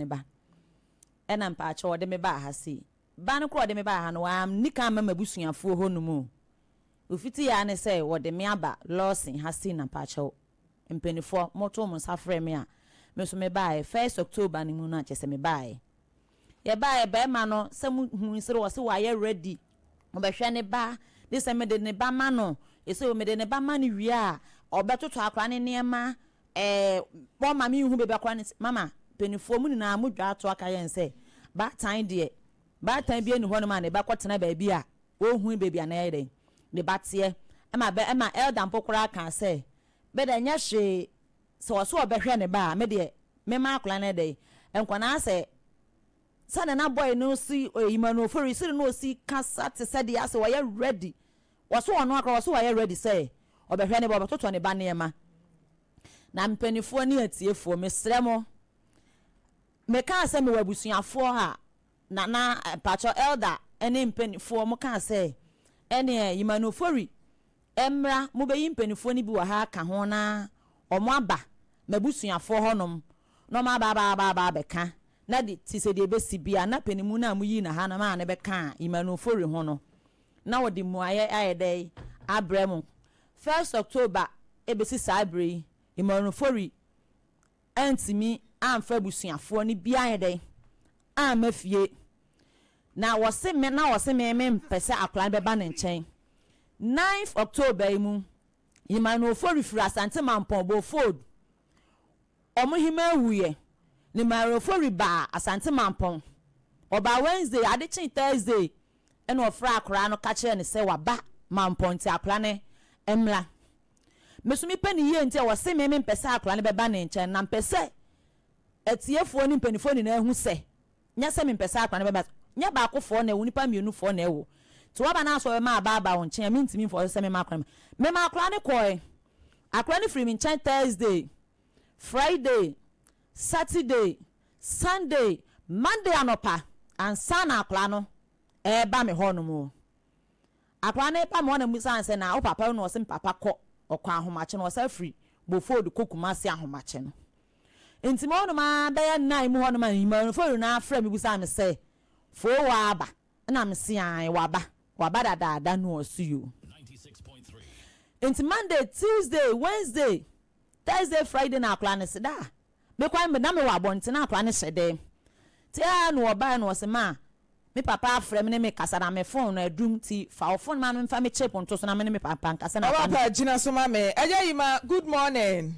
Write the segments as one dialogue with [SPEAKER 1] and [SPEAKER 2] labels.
[SPEAKER 1] Ne ba. Ɛna mpaakyɛw ɔde me baa ha sei. Ba no koraa ɔde me baa ha no wamni kan amma m'abusuafoɔ hɔ nom o. Ofiti ara ne sɛ wɔde me aba Lawson ha sei na mpaakyɛw mpaninfoɔ motoo mo nsa frɛɛ me a me nso me baaɛ first October no mu no a kyerɛ sɛ me baaɛ. Yɛbaaɛ barima no sɛ mo hu sɛ ɔse wayɛ ready ɔbɛhwɛ ne ba de sɛ mede ne ba ma no ɛsɛ mede ne ba ma no wie a ɔbɛtotɔ akora ne nneɛma Ɛɛ wɔma me nhu baabi akora no si. Mama, mpaninfoɔ mo nyinaa mo dwa ato aka yɛn sɛ baatan deɛ, baatan biara nni hɔnom a ne ba kɔtena baabi a ɔnhunu baabi a n'ayɛ dɛn, ne ba teɛ. Ɛma bɛ, ɛma elder mpo koraa kaa sɛ, me deɛ ɛnyɛ hwee sɛ ɔse ɔbɛhwɛ ne ba a, me deɛ memma akwadaa no yɛ dɛn, nkɔ na asɛ sɛdeɛ na boy no si, Emmanuel Ofori, sɛdeɛ na ɔsi kasa te sɛ deɛ asɛ ɔyɛ ready. Wɔse ɔno ara koraa wɔse wayɛ ready sɛ ɔbɛhwɛ ne ba, ɔbɛtotɔ ne ba nneɛma. Na mpaninfoɔ ne atiefoɔ mesrɛ mo, mekaa sɛ mewɔ abusuafoɔ a Nana mpakyɛw elder ne mpaninfoɔ mo kaa sɛ ɛneɛ Emmanuel Ofori mmra mobɛyi mpaninfoɔ no bi wɔ ha aka ho na wɔn aba m'abusuafoɔ hɔ nom na wɔn aba aba aba aba abɛka na de te sɛ deɛ ɛbɛsi bia na panimu no a moyii no ha no maa no bɛkaa Emmanuel Ofori ho no na wɔde mmuaeɛ ayɛ dɛn abrɛ mo. First October bɛsi saa berɛ yi, Emmanuel Ofori antumi amfa abusuafoɔ no biara anyɛ dɛn amma fie. Na wɔse me na wɔse me mempɛ sɛ akwadaa no bɛba ne nkyɛn. Ninth October yi mu, Emmanuel Ofori firi Asante Mampɔn, Bofod, Ɔmo hemaa wuiɛ. Ne Emmanuel Ofori baa Asante Mampɔn. Ɔbaa Wednesday, ade kyee Thursday ɛna ɔfrɛɛ akwadaa no ka kyerɛɛ no sɛ waba Mampɔn nti akwadaa no mmra. Me nso mepɛ no yie nti a ɔse me mempɛ sɛ akwadaa no bɛba ne nkyɛn na mpɛ sɛ atiefoɔ ne mpaninfoɔ nyinaa hu sɛ nyɛ sɛ mempɛ sɛ akwadaa no bɛba, nyɛ baakofoɔ na ɛwo, nipa mmienu foɔ na ɛwo. Nti waba no ara sɛ ɔbɛma aba aba wo nkyɛn a mentumi mfɔɔse sɛ mema akwadaa no. Mema akwadaa no kɔɔɛ. Akwadaa no firii me nkyɛn Thursday, Friday, Saturday, Sunday, Monday anɔpa ansa na akwadaa no reba me hɔnom. Akwadaa no reba me hɔ na mebisa no sɛ, na wo papa na ɔse me papa kɔ, ɔkɔ ahomakye no, ɔsan firi Bofod kɔ Kumasi ahomakye no. Nti me hɔnom ara bɛyɛ nine mu hɔnom a Nhyimanfoɔ nyinaa frɛ me bisa me sɛ, Foo woaba? Ɛna mese ae waba, waba dadaada na ɔse yoo. Nti Monday, Tuesday, Wednesday, Thursday, Friday na akwadaa no se daa. Me kwan me na me wɔ abɔnten na akwadaa no hyɛ dɛm. Nti aa na ɔbae na ɔse ma me papa afrɛ me ne me kasa na me phone no adum nti fa wo phone ma me mfa me chip nto so na me ne me papa nkasa na
[SPEAKER 2] akwadaa
[SPEAKER 1] no.
[SPEAKER 2] Ɔbapa gyina so ma me. Agya Yima good morning.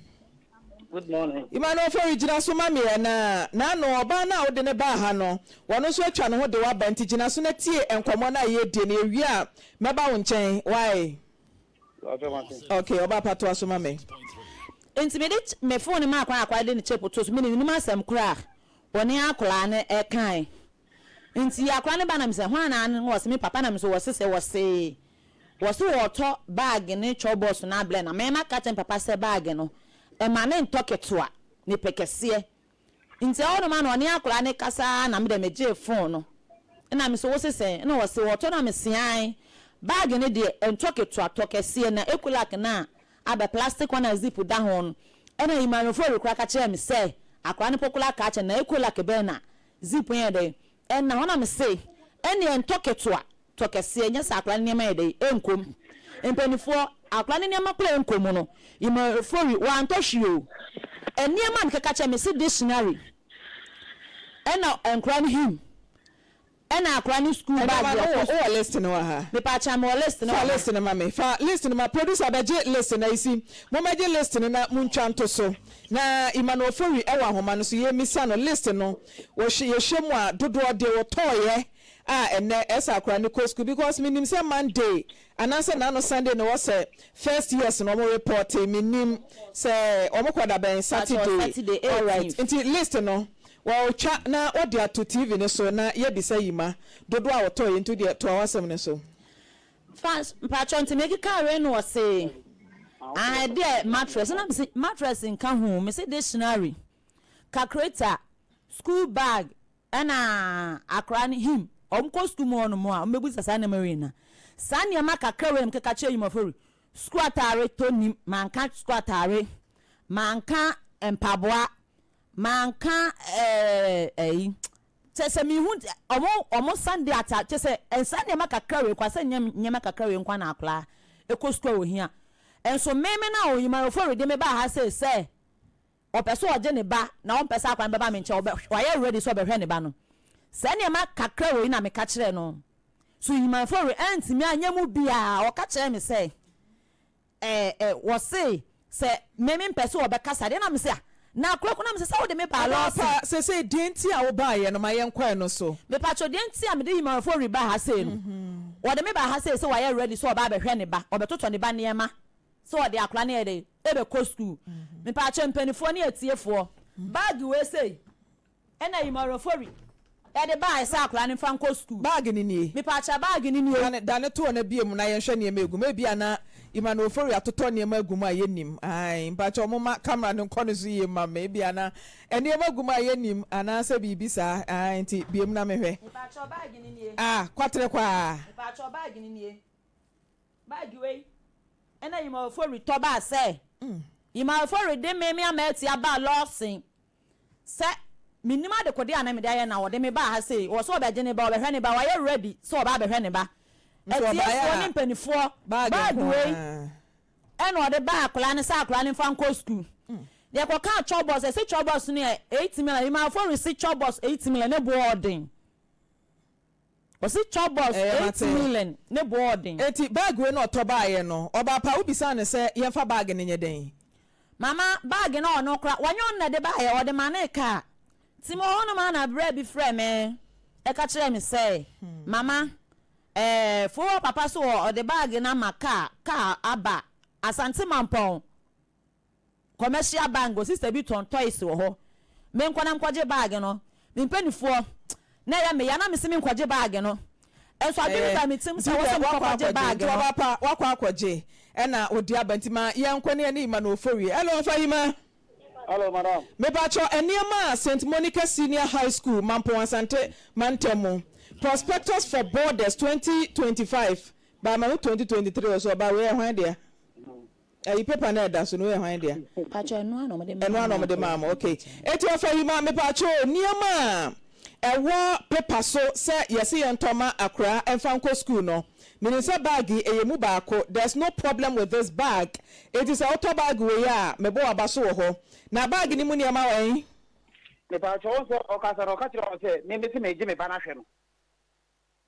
[SPEAKER 3] Good morning.
[SPEAKER 2] Yima no ofori gyina so ma me ɛ na naano ɔbaa no a wode no baa ha no wɔno nso atwa ne ho de wo aba nti gyina so na tie nkɔmɔ no a yɛredie no yɛwie a mɛba wo nkyɛn wai. Ok ɔbaa pa toa so ma me.
[SPEAKER 1] Nti mede me phone maa akwadaa na akwadaa de ne chip too so, me mennim asɛm koraa a ɔne akwadaa no kae. Nti akwadaa no ba na mesɛ hwan na ne wɔse me papa na me so wɔse sɛ wɔse wɔse wɔtɔ bag ne chop box no abrɛ na me maka kyerɛ me papa sɛ bag no ɛma ne ntɔ ketewa mepɛ kɛseɛ. Ntsi hɔ nom a na ɔne akwadaa no kasa ara na me dɛ megyee phone no na me so wose sɛn na ɔse ɔtɔ na mese ae bag no deɛ ɛntɔ ketewa tɔ kɛseɛ na Ecolac no a aba plastic one a zip da ho no ɛna Emmanuel Ofori koraa ka kyerɛɛ me sɛ akwadaa no pokola ka kyerɛ no na Ecolac bɛn na zip yɛ dɛn ɛna hɔ na mese ɛneɛ ntɔ ketewa tɔ kɛseɛ nyɛ sɛ akwadaa no nneɛma yɛ dɛn ɛnkɔ mu. Mpaninfoɔ, akwadaa no nneɛma koraa ɛnkɔ mu no, Imofori, wantɔ hwee o. Nneɛma a mekeka kyerɛ, mese dictionary, ɛna nkwadaa no hymn, ɛna akwadaa no school bag
[SPEAKER 2] Nneɛma no
[SPEAKER 1] ɔkɔ
[SPEAKER 2] wowɔ wowɔ list no wɔ ha?
[SPEAKER 1] Mepaakyɛw mewɔ list no
[SPEAKER 2] Fa
[SPEAKER 1] wɔ ha.
[SPEAKER 2] list no ma me. Fa list no ma producer bɛgye list no ayisi. Mommɛgye list no na montwa nto so. Na Emmanuel Ofori wɔ ahoma no so yɛmmisa no list no wɔhwɛ yɛhwɛ mu a dodoɔ deɛ wɔtɔeɛ a ɛnɛ ɛsɛ akora no kɔ school because me nim sɛ Monday anaasɛ naano Sunday na ɛwɔ sɛ first years no wɔn report me nim sɛ wɔn kɔ da bɛn
[SPEAKER 1] Pakyɛw
[SPEAKER 2] Saturday
[SPEAKER 1] Saturday
[SPEAKER 2] alright
[SPEAKER 1] 18th.
[SPEAKER 2] nti list no wɔtwa na wɔde ato TV no so na yɛbisa Yima dodoɔ a wɔtɔɔ yɛ nti deɛ toa w'asɛm no so.
[SPEAKER 1] Fans mpakyɛw nti mekeka wei no ɔse ah ɛdeɛ mattress na mese mattress nka ho mese dictionary calculator school bag Ɛna akora no him ɔmo kɔ sukuu mu hɔ nom a ɔmo bɛbusa saa nneɛma wei na saa nneɛma kakra wei na mekeka kyerɛ Yumafori sukuu ataare tɔ nim manka sukuu ataare manka mpaboa Manka ɛɛ ɛyi kyɛ sɛ mehu ɔmo ɔmo Sunday ata kyɛ sɛ nsa nneɛma kakra wei kwa sɛ nyɛ nneɛma kakra wei nkwa na akwadaa ɛkɔ sukuu a ohia. Nso meme na oyimayɔfo redi me baa ha sei sɛ ɔpɛ sɛ ɔgye ne ba na ɔmpɛ sɛ akwadaa no bɛba me nkyɛn, ɔbɛ wayɛ ready sɛ ɔbɛhwɛ ne ba no. Saa nneɛma kakra wei na meka kyerɛɛ no. So oyimayɔfo re antumi anyɛ mu biara, ɔka kyerɛɛ me sɛ Ɛɛ ɛ, wɔse sɛ me mempɛ sɛ wɔbɛkasa deɛ, na mese ah, na akora ko na mese sɛ wode me baa
[SPEAKER 2] Ɛna
[SPEAKER 1] lɔɔse.
[SPEAKER 2] pa, seesei deɛ nti a wobaeɛ no, ma yɛnkɔ ɛno so.
[SPEAKER 1] Mepakyɛw, deɛ nti a mede Himawafoɔ reba ha sei no, wɔde me baa ha sei sɛ wayɛ ready sɛ ɔba abɛhwɛ ne ba, ɔbɛtotɔ ne ba nneɛma, sɛ ɔde akora no yɛ dɛn, ɛbɛkɔ sukuu. Mepakyɛw, mpaninfoɔ ne atiefoɔ, bag wei sei, Ɛna Imorofori de baeɛ sɛ akwadaa no mfa nkɔ sukuu.
[SPEAKER 2] Baage no nie.
[SPEAKER 1] Mepaakyɛ baage no nie.
[SPEAKER 2] Dane, dane toɔ no bie mu na yɛnhwɛ nneɛma egu mu. Ebia na Emmanuel Ofori atotɔ nneɛma agu mu a yɛnnim. Ae, mpakyɛ momma camera no nkɔ ne so yie mma me. Ebia na nneɛma gu mu a yɛnnim anaasɛ biribi saa. Ae, nti bie mu na mehwɛ.
[SPEAKER 1] Mepaakyɛw baage no nie.
[SPEAKER 2] Ah, kwatere kwaa.
[SPEAKER 1] Mepaakyɛw baage no nie. Baage wei ɛna Emmanuel Ofori tɔ baa sɛ Emmanuel Ofori de me me ama atia baa Lawson. Sɛ mennim adekodeɛ a na mede ayɛ na ɔde me baa ha sei, ɔwɔ sɛ ɔbɛgye ne ba, ɔbɛhwɛ ne ba, wayɛ ready sɛ ɔba abɛhwɛ ne ba.
[SPEAKER 2] Nti ɔbaeɛ
[SPEAKER 1] Atiefoɔ ne
[SPEAKER 2] a,
[SPEAKER 1] mpanifoɔ,
[SPEAKER 2] baage
[SPEAKER 1] bag
[SPEAKER 2] nko
[SPEAKER 1] wei
[SPEAKER 2] ara.
[SPEAKER 1] ɛna ɔde baa akwadaa no sɛ akwadaa no mfa nkɔ sukuu. Yɛkɔkaa chop box, yɛse chop box no yɛ 8 million, Imanfoɔ rese chop box 8 million, ne boɔ ɔden. Ɔse chop box
[SPEAKER 2] Ɛyɛ
[SPEAKER 1] 8
[SPEAKER 2] mate.
[SPEAKER 1] million, ne boɔ ɔden.
[SPEAKER 2] Enti bag wei na ɔtɔ baeɛ no, ɔbaa paa wobisaa no sɛ yɛmfa bag no nyɛ dɛn?
[SPEAKER 1] Mama, bag no ɔno koraa, wɔnyɛ ɔno na ɛde baeɛ, ɔde manee kaa. Nti mewɔ hɔnom ara na berɛ bi frɛɛ me ka kyerɛɛ me sɛ, Mama, eh, Fowɔ papa so wɔ ɔde bag no ama kaa, kaa aba Asante Mampɔn Commercial Bank hɔ, sister bi tɔn toys wɔ hɔ, menkɔ na menkɔgye bag no. Me mpaninfoɔ, na ɛyɛ me ya, na mese menkɔgye bag no. Nso adwene bi
[SPEAKER 2] Ɛɛ,
[SPEAKER 1] baa me tirim
[SPEAKER 2] nti
[SPEAKER 1] sɛ
[SPEAKER 2] wo
[SPEAKER 1] ɛwɔ
[SPEAKER 2] deɛ
[SPEAKER 1] sɛ
[SPEAKER 2] woakɔ
[SPEAKER 1] mekɔ kɔgye
[SPEAKER 2] akɔgye,
[SPEAKER 1] bag
[SPEAKER 2] nti
[SPEAKER 1] no.
[SPEAKER 2] ɔbaa pa, woakɔ akɔgye ɛna wode aba, nti ma yɛnkɔ na yɛne Yima na Oforie. Hello, Ɔfa Yima.
[SPEAKER 3] Hello, madam.
[SPEAKER 2] Mepakyɛw, nneɛma a Saint Monica Senior High School, Mampong Asante Mantam mu, Prospectus for Borders 2025, baa mahu 2023 wɔ so, ɔbaa wei yɛ hwan dea? Ayi paper no a ɛda so no wei yɛ hwan dea?
[SPEAKER 1] Pakyɛw ɛno ara na wɔde
[SPEAKER 2] Ɛno ara na
[SPEAKER 1] maa
[SPEAKER 2] wɔde maa mo, okay. Eti ɔfa yi ma mepakyɛw o, nneɛma a ɛwɔ paper so sɛ yɛse yɛntɔ ma akwadaa ɛmfa nkɔ school no, menim sɛ bag yi ɛyɛ mu baako, there's no problem with this bag, eti sɛ wotɔ bag wei a mebɔ w'aba so wɔ hɔ. Na bag no mu nneɛma wɔ he?
[SPEAKER 3] Mepakyɛw, wohu sɛ ɔkasa no ɔka kyerɛɛ wɔn sɛ me mese megye me ba no ahwɛ no.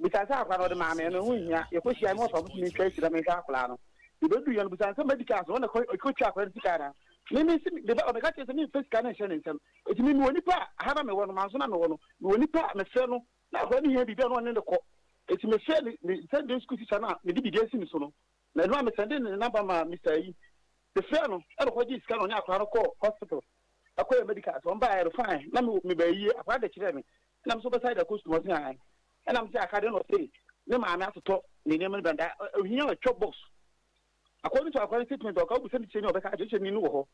[SPEAKER 3] Bisa sɛ akwadaa no ɔde maa me no, ɛho nhia. Yɛkɔhyiae no, ɔfa me sɛ mentwa akyiri na menhwɛ akwadaa no. Yɛbɛduiɛ no, bisa no sɛ medicals no, ɔno na ɔkɔtua akwadaa no sika anaa? Me mese, me ba, ɔbɛka kyerɛ sɛ memfa sika no nhyɛ ne nsam. Enti me mewɔ nipa a, aha na mewɔ no, manso na mewɔ no, mewɔ nipa a mefrɛ no na akwadaa no hia biribi a na ɔne no kɔ. Enti mefrɛ ne, ne Sunday school teacher no a mede biribi asi ne so no, na ɛno a mesɛnde ne number maa Mister ayi. Mefrɛɛ no, ɛna ɔkɔgyee sika na ɔne akwadaa no kɔɔ hospital. Ɛkɔyɛ medicals, wɔn baeɛ no fine, na me mebaa yie, akwadaa de kyerɛɛ me. Ɛna me nso bɛsan de akɔ sukuu ɔse ae. Ɛna me sɛ aka deɛ na ɔse ne maame atotɔ ne nneɛma no bi and ohia a chop box. According to akora ne statement ɔka wobisa ne kyerɛ ni ɔbɛka akyerɛ ni no wɔ hɔ.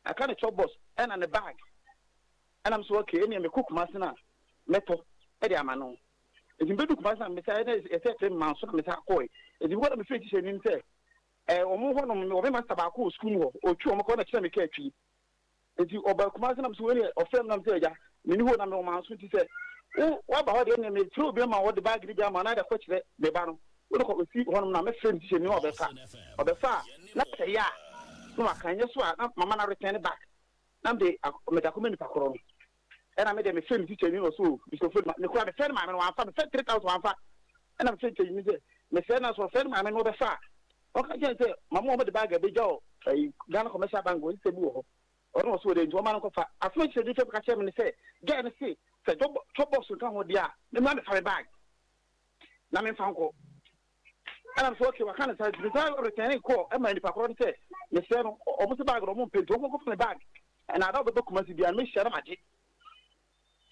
[SPEAKER 3] Aka ne chop box ɛna ne bag. Ɛna me sɛ okay ɛneɛ mekɔ Kumasi no a mɛtɔ ɛde ama no. Nti mebɛdu Kumasi na mesa ɛna ɛsɛ ɛfrɛ me manso na mesa kɔe. Nti mekɔ na mefrɛ teacher ni no sɛ ɛɛ wɔn hɔ nom wɔ me master baako wɔ sukuu mu hɔ ɔtwi wɔn kɔ na kyerɛ me kaa twi. Nti ɔbaa Kumasi na mese wei deɛ ɔfrɛ me na mese agya menni hɔ na mewɔ manso nti sɛ wo waba hɔ deɛ ɛneɛ mefrɛ obi ama wɔde baage no bi ama na de akɔkyerɛ me ba no wode kɔ kɔsi hɔnom na mɛfrɛ ne tikyani na ɔbɛfa ɔbɛfa a na sɛ ɛyɛ a na waka ɛnyɛ so a na mama no return back na mede mede akɔma nipa korɔ no ɛna me deɛ mefrɛ me tikyani na ɔsɛ o Mr. Ofori me koraa mefrɛ ne maame no wamfa mefrɛ 3000 wamfa ɛna mefrɛ tikyani sɛ mefrɛ no so ɔfrɛ ne maame no ɔbɛfa a Ɔka kyerɛɛ no sɛ, Mama wɔde baage abegya wɔ ɛyi Ghana Commercial Bank hɔ, sista bi wɔ hɔ. Ɔno na ɔse wɔ dɛ nti wɔmma no nkɔfa. Asɛm a kyerɛwdifo no ka kyerɛɛ me ne sɛ, Guy no se sɛ chop box nka ho deɛ a, memmra mmɛfa me bag na memfa nkɔ. Ɛna mese okay, waka no saa nti mesan retɛnee call maa nipa korɔ no sɛ mesrɛ no, wɔn se bag no wɔn mpɛ nti wɔnkɔ nkɔfa me bag. Ɛna ada a ɔbɛba Kumasi biara no mɛhyia na magye.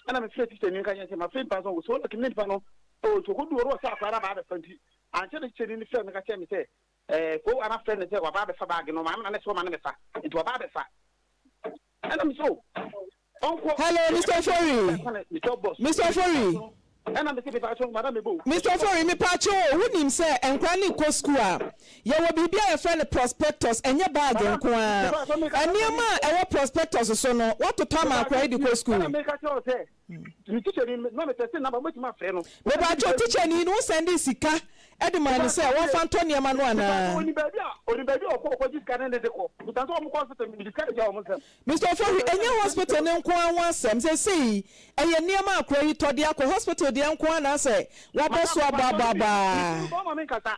[SPEAKER 3] Ɛna mefrɛɛ tikyani no ka kyerɛɛ no sɛ mafrɛ nipa no sɛ ɔnkɔ so ɔlɔki me ne nipa no wɔ nti ɔkɔduu hɔ no ɔsɛ akwadaa no aba abɛfa nti ankyɛ na tikyani no frɛɛ me ka kyerɛɛ me sɛ ɛɛ koo ana frɛ no sɛ waba abɛfa baage no maame na ne sɛ ɔma no mɛfa nti waba abɛfa ɛna me sɛ o ɔnkɔ
[SPEAKER 2] Hello, Mr. Ofori.
[SPEAKER 3] ne chop box
[SPEAKER 2] Mr. Ofori.
[SPEAKER 3] Ɛna mese mepaakyɛw madam mebɔ o.
[SPEAKER 2] Mister Ofori, mepaakyɛw o, wonim sɛ nkwadaa no rekɔ sukuu a, yɛwɔ biribi a yɛfrɛ no prospectus, ɛnyɛ bag
[SPEAKER 3] Madam,
[SPEAKER 2] nko ara.
[SPEAKER 3] mepaakyɛw meka kyerɛ
[SPEAKER 2] Nneɛma a ɛwɔ prospectus so no, woatotɔ ama
[SPEAKER 3] mepaakyɛw
[SPEAKER 2] akwadaa yi de
[SPEAKER 3] tie,
[SPEAKER 2] kɔ
[SPEAKER 3] ɛna
[SPEAKER 2] sukuu?
[SPEAKER 3] meka kyerɛ wo sɛ me tikyani no, na me tɛste number, mobɛtumi afrɛ no. Ɛna
[SPEAKER 2] Mepaakyɛw,
[SPEAKER 3] mede
[SPEAKER 2] tikyani no, wo sɛndee sika de maa no sɛ
[SPEAKER 3] Mepaakyɛw
[SPEAKER 2] wɔmfa
[SPEAKER 3] tie,
[SPEAKER 2] ntɔ nneɛma no
[SPEAKER 3] mepaakyɛw
[SPEAKER 2] anaa?
[SPEAKER 3] onim baabi a, onim baabi a ɔkɔ ɔkɔgye sika no ne de kɔ. Bisa sɛ wɔn kɔ hospital, mede sika de gya wɔn nsam.
[SPEAKER 2] Mister Ofori, ɛnyɛ hospital no nko ara ho asɛm. Seesei ɛyɛ nneɛma a akora yi tɔ de akɔ hospital deɛ nko ara na asɛ wabɔ so
[SPEAKER 3] Madam,
[SPEAKER 2] abɔ abɔ
[SPEAKER 3] mepakyɛw
[SPEAKER 2] abɔ
[SPEAKER 3] ne me
[SPEAKER 2] ara.
[SPEAKER 3] kunu ɔma me nkasa.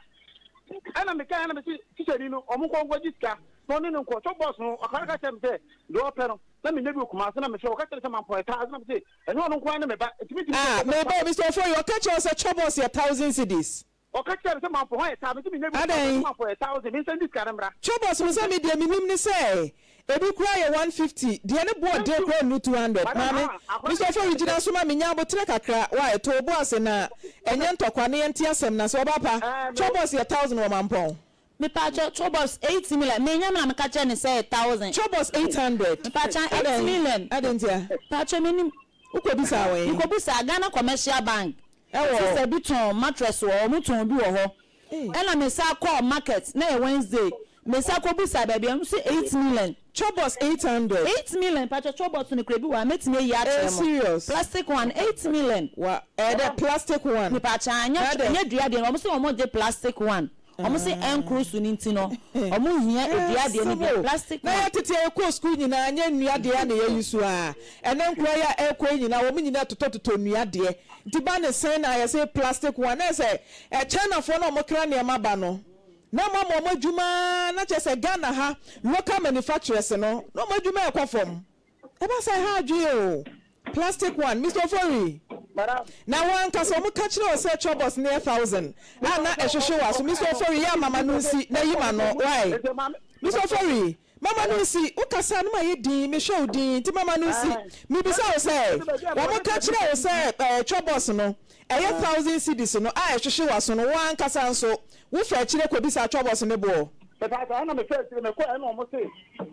[SPEAKER 3] Ɛna mekae ɛna mese tikyani no ɔmo nkɔ nkɔgye sika na ɔne no nkɔ. So boss no ɔka ka kyerɛ me sɛ deɛ ɔpɛ no na menya bi wɔ Kumasi na mehwɛ ɔka kyerɛ me sɛ mampɔn ɛtaa na mese ɛnyɛ ɔno nko ara ne me ba nti mentumi
[SPEAKER 2] Ah,
[SPEAKER 3] nkɔ
[SPEAKER 2] meba o, Mister Ofori, ɔka kyerɛ wo sɛ chobos yɛ thousand cedis.
[SPEAKER 3] Ɔka kyerɛɛ me sɛ mamfo hɔ yɛ taa, mese mennya bi mfa, ɔse
[SPEAKER 2] Adɛn?
[SPEAKER 3] mamfo yɛ thousand, mensan di sika no mmra.
[SPEAKER 2] Chobos no sɛ me deɛ menim ne sɛ ebi koraa yɛ 150, deɛ ne boɔ den
[SPEAKER 3] Thank you
[SPEAKER 2] koraa nnuru 200.
[SPEAKER 3] madam
[SPEAKER 2] Maame,
[SPEAKER 3] ah, akora
[SPEAKER 2] Mister
[SPEAKER 3] no
[SPEAKER 2] Ofori gyina so ma me nya aboterɛ kakra, why, to wo bo ase na ɛnyɛ ntɔkwa na yɛnte asɛm no ase. Ɔbaa pa,
[SPEAKER 3] Ɛɛ me
[SPEAKER 2] Chobos yɛ thousand wɔ Mampɔn.
[SPEAKER 1] Mepaakyɛw chobos 8 million, menya me na meka kyerɛ no sɛ ɛyɛ thousand.
[SPEAKER 2] Chobos 800,
[SPEAKER 1] Mepaakyɛw 8
[SPEAKER 2] adɛn,
[SPEAKER 1] million.
[SPEAKER 2] adɛn ntia?
[SPEAKER 1] Paakyɛw mennim.
[SPEAKER 2] Wokɔbisaa wɛn?
[SPEAKER 1] Mekɔbisaa Ghana Commercial Bank.
[SPEAKER 2] Ɛwɔ.
[SPEAKER 1] Sister bi tɔn mattress wɔ hɔ, ɔmo tɔn bi wɔ hɔ. Ɛna me san kɔɔ market, na ɛyɛ Wednesday, me san kɔ bisaa baabi a, ɔmo se 8 million.
[SPEAKER 2] Chobos 800.
[SPEAKER 1] 8 million, pakyɛ chobos no kura bi wɔ ha, mɛtumi ayi
[SPEAKER 2] Ɛyɛ
[SPEAKER 1] akyerɛ mo.
[SPEAKER 2] serious.
[SPEAKER 1] Plastic one, 8 million.
[SPEAKER 2] Wa, ɛyɛ dɛ plastic one.
[SPEAKER 1] Mepakyɛ, anyɛ,
[SPEAKER 2] Na dɛ.
[SPEAKER 1] ɛnyɛ dua deɛ no, ɔmo se ɔmo gye plastic one. Ɔmo se ɛnkoro so no nti no, ɔmo nhia dua deɛ no bi, plastic
[SPEAKER 2] Na
[SPEAKER 1] one.
[SPEAKER 2] yɛ tete a yɛkɔɔ sukuu nyinaa nyɛ nnua deɛ a na yɛ use a, ɛnɛ nkora yi a ɛrekɔ yi nyinaa wɔn nyinaa totɔ totɔ nnua deɛ, nti ba ne sɛn na yɛse plastic one, na yɛ sɛ ɛ China foɔ no a wɔn kra nneɛma ba no na wɔn ama wɔn adwuma na kyerɛ sɛ Ghana ha local manufacturers no na wɔn adwuma ɛkɔ fam. Ɛba saa ɛha adwene o. Plastic one, Mister Ofori,
[SPEAKER 3] Madam.
[SPEAKER 2] na wo ankasa wɔn ka kyerɛ wo sɛ chobos no yɛ thousand a na ɛhwehwe w'aso. Mister Ofori, yɛ a mama no nsi na yi ma no, why? Mister Ofori, mama no nsi, wo kasa no ma yɛ din, me hwɛ wo din nti mama no nsi. Me bisa wo sɛ, wɔn ka kyerɛ wo sɛ eh, chobos no ɛyɛ thousand cedis no a ɛhwehwe w'aso no, wo ankasa nso wo fa akyire kɔ bisa chobos no boɔ?
[SPEAKER 3] Mepakyɛw, ɛna me faa akyire mekɔɛ ɛna ɔmo se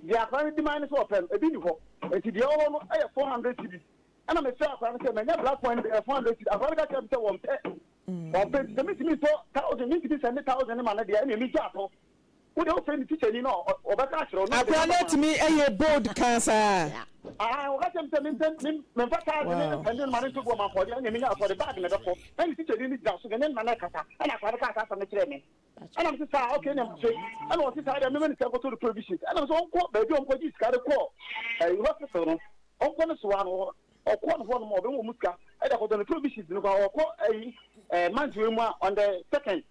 [SPEAKER 3] deɛ akwadaa no di man no sɛ ɔpɛ no ebi ni hɔ nti deɛ ɛwɔ hɔ no ɛyɛ 400 cedis ɛna me frɛ akwadaa no sɛ manya black one no bi ɛyɛ 400 cedis akwadaa no ka kyerɛ me sɛ wɔmpɛ wɔmpɛ nti sɛ mentumi ntɔ thousand mentumi sɛnde thousand no ma no deɛ ɛna ɛmi gya atɔ wo deɛ wofrɛ ne teacher ni na ɔbɛka akyerɛ wo na ɔde
[SPEAKER 2] Akwadaa no
[SPEAKER 3] number ma no.
[SPEAKER 2] atumi ayɛ bold kaa saa.
[SPEAKER 3] Ah, ɔka kyerɛ me sɛ mentɛ me memfa thousand ne
[SPEAKER 2] Wow.
[SPEAKER 3] nsɛnde no ma no nto gu ɔma nkɔdeɛ ɛna ɛmi nya atɔ de bag na ɛbɛkɔ na ne teacher ni no gyina so ne ne nna no ɛkasa ɛna akwadaa no kaa saa asɛm no kyerɛɛ me. Ɛna mese saa okay na mese ɛna ɔse saa deɛ mema ne sika nkɔtɔ no provisions ɛna mese ɔnkɔ baabi a ɔnkɔgye sika de kɔ ɛyi hospital no ɔnkɔ ne soa no ɔkɔ ne hɔ nom ɔbɛma ɔmu sika ɛde akɔtɔ ne provisions no kɔ ɔkɔ ɛyi ɛɛ month wei mu a on the second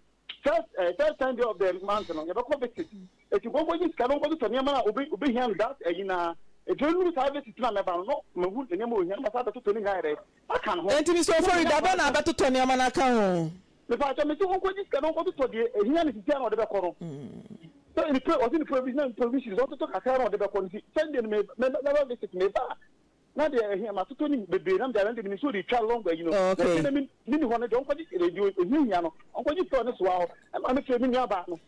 [SPEAKER 3] first ɛɛ first Sunday of the month no yɛbɛkɔ visit eti nkɔnkɔgye sika no nkɔtotɔ nneɛma na obe obehia no that ɛyi na etu enuru saa visit na mɛba no no mahu nneɛma ohia no ma saa bɛtotɔ ne nyinaa yɛ dɛ aka ne ho.
[SPEAKER 2] Enti Mister Ofori, da bɛn na abɛtotɔ nneɛma no aka ho?
[SPEAKER 3] Mepaakyɛw, mese ɔnkɔgye sika na ɔnkɔtotɔ deɛ ɛhia no sisi a na ɔde bɛkɔ no. Sɛ ne pro, ɔse ne provision, na ne provisions, ɔntotɔ kakra na ɔde bɛkɔ no nti, Sunday no me, me, mɛba visit, meba a, na deɛ ɛhia, matotɔ ne bebree na mede aba, ɛno deɛ menim sɛ ɔde twa long ayi no,
[SPEAKER 2] Oh,
[SPEAKER 3] na
[SPEAKER 2] okay.
[SPEAKER 3] ɛsɛ na me, menni hɔ no deɛ ɔnkɔgye deɛ ɛhiahia no, ɔnkɔgye sika wɔ ne soa hɔ, ɛma mefrɛ me nuabaa no.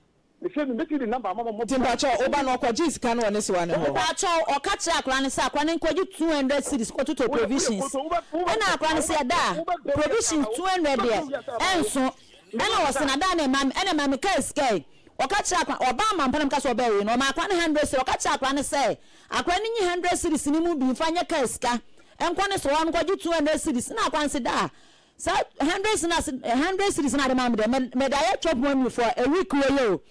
[SPEAKER 3] Mefrɛ no mɛtumi de number ama mo mo
[SPEAKER 2] Nti mpakyɛw wo ba no ɔkɔgyee sika no wɔ ne sewa no hɔ?
[SPEAKER 1] Mpakyɛw ɔka kyerɛɛ akwadaa no sɛ akwadaa no nkɔgye 200 cedis nkɔtotɔ provisions ɛna akwadaa no sɛ ɛda a provisions 200 deɛ ɛnso ɛna ɔse na da na ɛma me ɛna ɛma me kaa sika yi ɔka kyerɛɛ akwadaa ɔbaa mampa na meka sɛ ɔbaa wei no ɔma akwadaa no 100 cedis ɔka kyerɛɛ akwadaa no sɛ akwadaa no nyi 100 cedis no mu bi mfa nyɛ kaa sika nkɔ ne sewa no nkɔgye 200 cedis ɛna akwadaa no se da a Saa hundred cedis hundred cedis na ade maa me dɛ mɛ mɛde ayɛ chop money for a week wɔ yɛ o.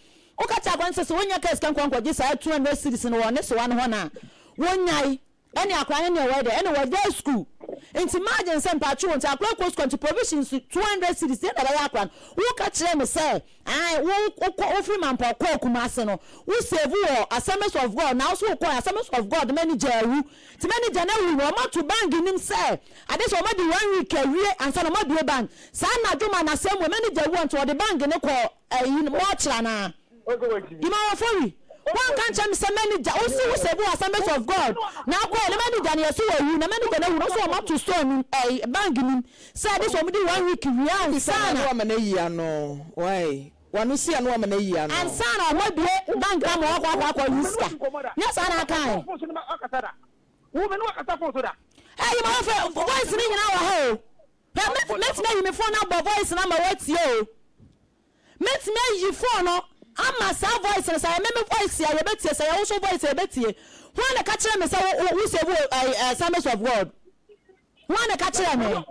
[SPEAKER 1] Woka kyerɛ akora no sɛ sɛ wonya kaa sika nkɔ nkɔgye saa 200 cedis no wɔ ne soa no hɔ no a wonyae ɛne akora no neɛ wɔyɛ dɛ ɛne wɔgyae school nti margin sɛ mpaakye wo nti akora kɔ school nti provisions 200 cedis deɛ na ɛbɛyɛ akora no woka kyerɛ me sɛ ae wo wokɔ wofiri Mampɔn kɔɔ Kumase no wo save wɔ Assemblies of God na wo so wokɔɔ Assemblies of God manager awu Nti manager no awu no ɔmo ato bank nim sɛ ade sɛ ɔmo adi one week awie ansa na ɔmo abue bank saa anadwo ma nasɛm wɔ manager wu a nti ɔde bank no kɔ ɛyi mɔkyere anaa Imawofori wanka nkyerɛ me sɛ manager wo se wo sɛ bi wɔ assemblies of God na akɔ na manager no yɛse wawu na manager no awu no nso ɔmo ato store nim ɛyi bank nim sɛ ade sɛ ɔmo di one week wie
[SPEAKER 2] Wobisa
[SPEAKER 1] ansa
[SPEAKER 2] no a na
[SPEAKER 1] na.
[SPEAKER 2] wama no ayi ano why wano si a na wama no ayi ano.
[SPEAKER 1] Ansa na ɔmo abue bank ama wakɔ akɔ akɔ yi sika nyɛ saa na akae. Ɛyi ma wɔfɛ voice ne nyinaa wɔ ha o hwɛ. Bra mɛtumi ayi me phone no abɔ voice no ama woatie o. Mɛtumi ayi phone no ama saa voice no, sɛ ɛyɛ me me voice a yɛbɛtie, sɛ ɛyɛ wo nso voice a yɛbɛtie. Hwan na ɛka kyerɛ me sɛ wo wo save wɔ ɛɛ Assemblies of God? Hwan na ɛka kyerɛ me? Woyɛ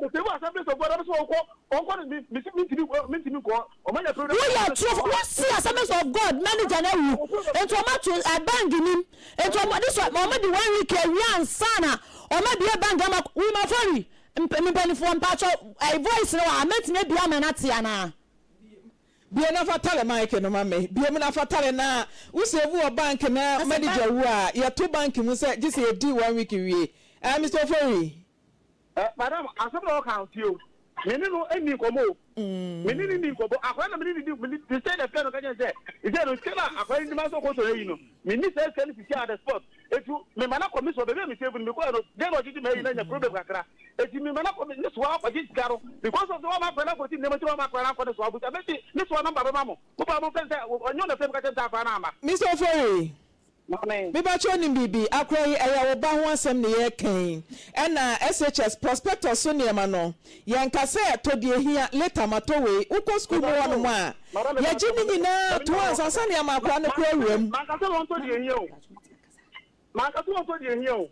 [SPEAKER 1] torofo, wosi Assemblies of God manager no awu, nti wɔn ato ɛ bank nim, nti wɔn de so wɔn de one week awia ansa na wɔn abue bank ama Wimafori mpanimfoɔ mpakyɛw ɛ voice no wɔ ha mɛtumi abue ama no ate anaa?
[SPEAKER 2] Bue na fa tare mic no ma me. Bue mu na fa tare na wo save wɔ bank na manager wu a yɛto bank mu sɛ gye sɛ yɛdi one week wie. Eh Mister Ofori.
[SPEAKER 3] Eh madam asɛm na ɔka no tie o me ne no nni nkɔmmɔ o me ne no nni nkɔmmɔ akwadaa na me ne no di me ne sɛ na fɛ no ka kyɛn sɛ sɛ no sika na akwadaa no di ma sɛ ɔkɔtɔ ayi no me ni sɛ sika no sisi at the spot etu me ma na kɔ me so baabi a me save no me kɔ no den na ɔgyegye ma ayi na nya problem kakra Eti me ma na kɔ ne soa akɔgye sika no because of sɛ wama akora no akɔsi nneɛma nti na wama akora no ankɔ ne soa abusa mɛsi ne soa number bɛma mo mo ba mo mfɛn sɛ ɔnyɛ ɔna fɛm ka kyɛm sɛ akora no ama.
[SPEAKER 2] Mister Ofori,
[SPEAKER 3] Maame.
[SPEAKER 2] me pakyɛ wonim biribi, akora yi ɛyɛ wo ba ho asɛm ne yɛreka yi, ɛna SHS prospectus so nneɛma no, yɛnka sɛ tɔ deɛ ɛhia, later matɔ wei, wokɔ school mu hɔ nom a, yɛgye ne nyinaa to ansa sɛdeɛ ama akora no kora awura mu.
[SPEAKER 3] Manka sɛ wɔntɔ deɛ ɛhia o, manka sɛ wɔntɔ deɛ ɛhia o,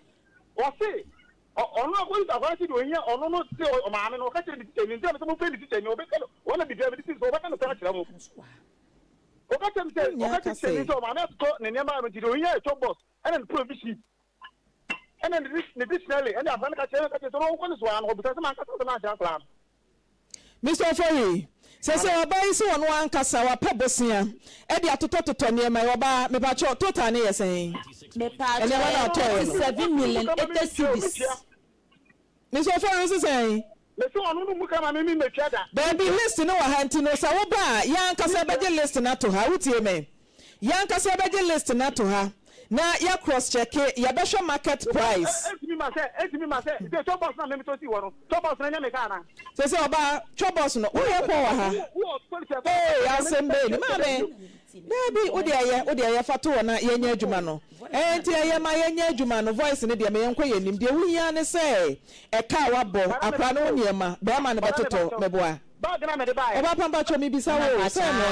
[SPEAKER 3] ɔse Ɔno a ɔkɔyi akwadaa no sɛ deɛ ɔhia ɔno no sɛ ɔmaame no, ɔka kyerɛ ne tikyani, nti na mesɛ momfrɛ ne tikyani, ɔbɛka no, wɔn na biribiara mede si so, ɔbɛka nokorɛ akyerɛ mo. Ɔka kyerɛ me sɛ, ɔka kyerɛ tikyani sɛ ɔmaame atotɔ ne nneɛma ama nti deɛ ɔhia yɛ chop box ɛna ne provision ɛna ne dictionary ɛne akwadaa no ka kyerɛ no ka kyerɛ sɛ ɔnkɔ ne so ara no, ɔbisa sɛ mankasa sɛ mankyerɛ akwadaa no.
[SPEAKER 2] Mister Ofori, sɛsɛ ɔbaa yi sɛ ɔno ankasa wapɛ bosea de atotɔtotɔ nneɛma yi, ɔbaa, mepakyɛw, total no yɛ sɛn?
[SPEAKER 1] Mepakyɛw,
[SPEAKER 2] Nneɛma no a
[SPEAKER 1] ɛyɛ
[SPEAKER 2] ɔtɔeɛ no.
[SPEAKER 1] 37 million 80 cedis.
[SPEAKER 2] Mister Ofori, wo se sɛn?
[SPEAKER 3] Mese ɔno no mmu ka ma me, me mmetua da.
[SPEAKER 2] Daabi, list no wɔ ha nti no sɛ woba a, yɛn ankasa bɛgye list no ato ha, wotie me? Yɛn ankasa bɛgye list no ato ha na yɛ cross checke, yɛbɛhwɛ market price.
[SPEAKER 3] Ɛntumi ma sɛ, ɛntumi ma sɛ, sɛ chop box na me metɔ sii hɔ no, chop box no ɛnyɛ me ka anaa?
[SPEAKER 2] Sɛ sɛ ɔbaa, chop box no, woyɛ kɔ wɔ ha? Ee, asɛm bɛn ni, maame? Daabi, wo deɛ ɛyɛ, wo deɛ ɛyɛ, fa to hɔ na yɛnyɛ adwuma no. Ɛɛ, nti ɛyɛ ma yɛnyɛ adwuma no, voice no deɛ ma yɛnkɔ yɛn anim. Deɛ wohia ara ne sɛ ɛka a woabɔ, akwadaa no ho nneɛma, barima no bɛtotɔ, meboa?
[SPEAKER 3] Bag na mede baeɛ.
[SPEAKER 2] Ɔbaa pa mpakyɛw mebisa wo o, sɛ ɛno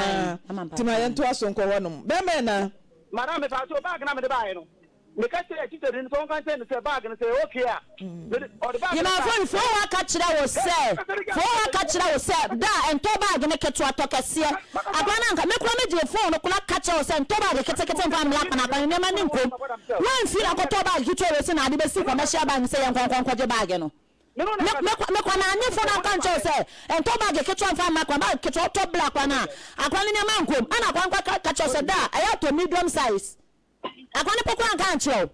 [SPEAKER 2] ara nti ma yɛntoa so nkɔ hɔ nom. Bɛrima ɛna.
[SPEAKER 3] Madam mepakyɛw bag na mede baeɛ no meka kyerɛɛ teacher ni no sɛ ɔnka nkyerɛ no sɛ bag no sɛ ɛyɛ okay a mede ɔde bag no
[SPEAKER 1] Yemafo
[SPEAKER 3] baeɛ.
[SPEAKER 1] no fowaa ka kyerɛ wo sɛ fowaa ka kyerɛ wo sɛ da a ntɔ bag no ketewa tɔ kɛseɛ akora no anka me kora me gyee phone no kora ka kyerɛ wo sɛ ntɔ bag ketekete mfa mmra akwana akwana nneɛma ne nkom woamfiri akɔtɔ bag ketewa wei sɛ na ade bɛsi commercial bank sɛ yɛnkɔ nkɔ nkɔgye bag no.
[SPEAKER 3] Me ne wo na
[SPEAKER 1] Me
[SPEAKER 3] ɛkasa.
[SPEAKER 1] me me kɔ na nye fo na nka nkyɛw sɛ ntɔ bag ketewa nfa mma akora bag ketewa ɔtɔ bla akora na akora ne nneɛma nkom ɛna akora nkɔ ka ka kyerɛw sɛ da ɛyɛ atɔ medium size akora ne pokora nka nkyerɛw.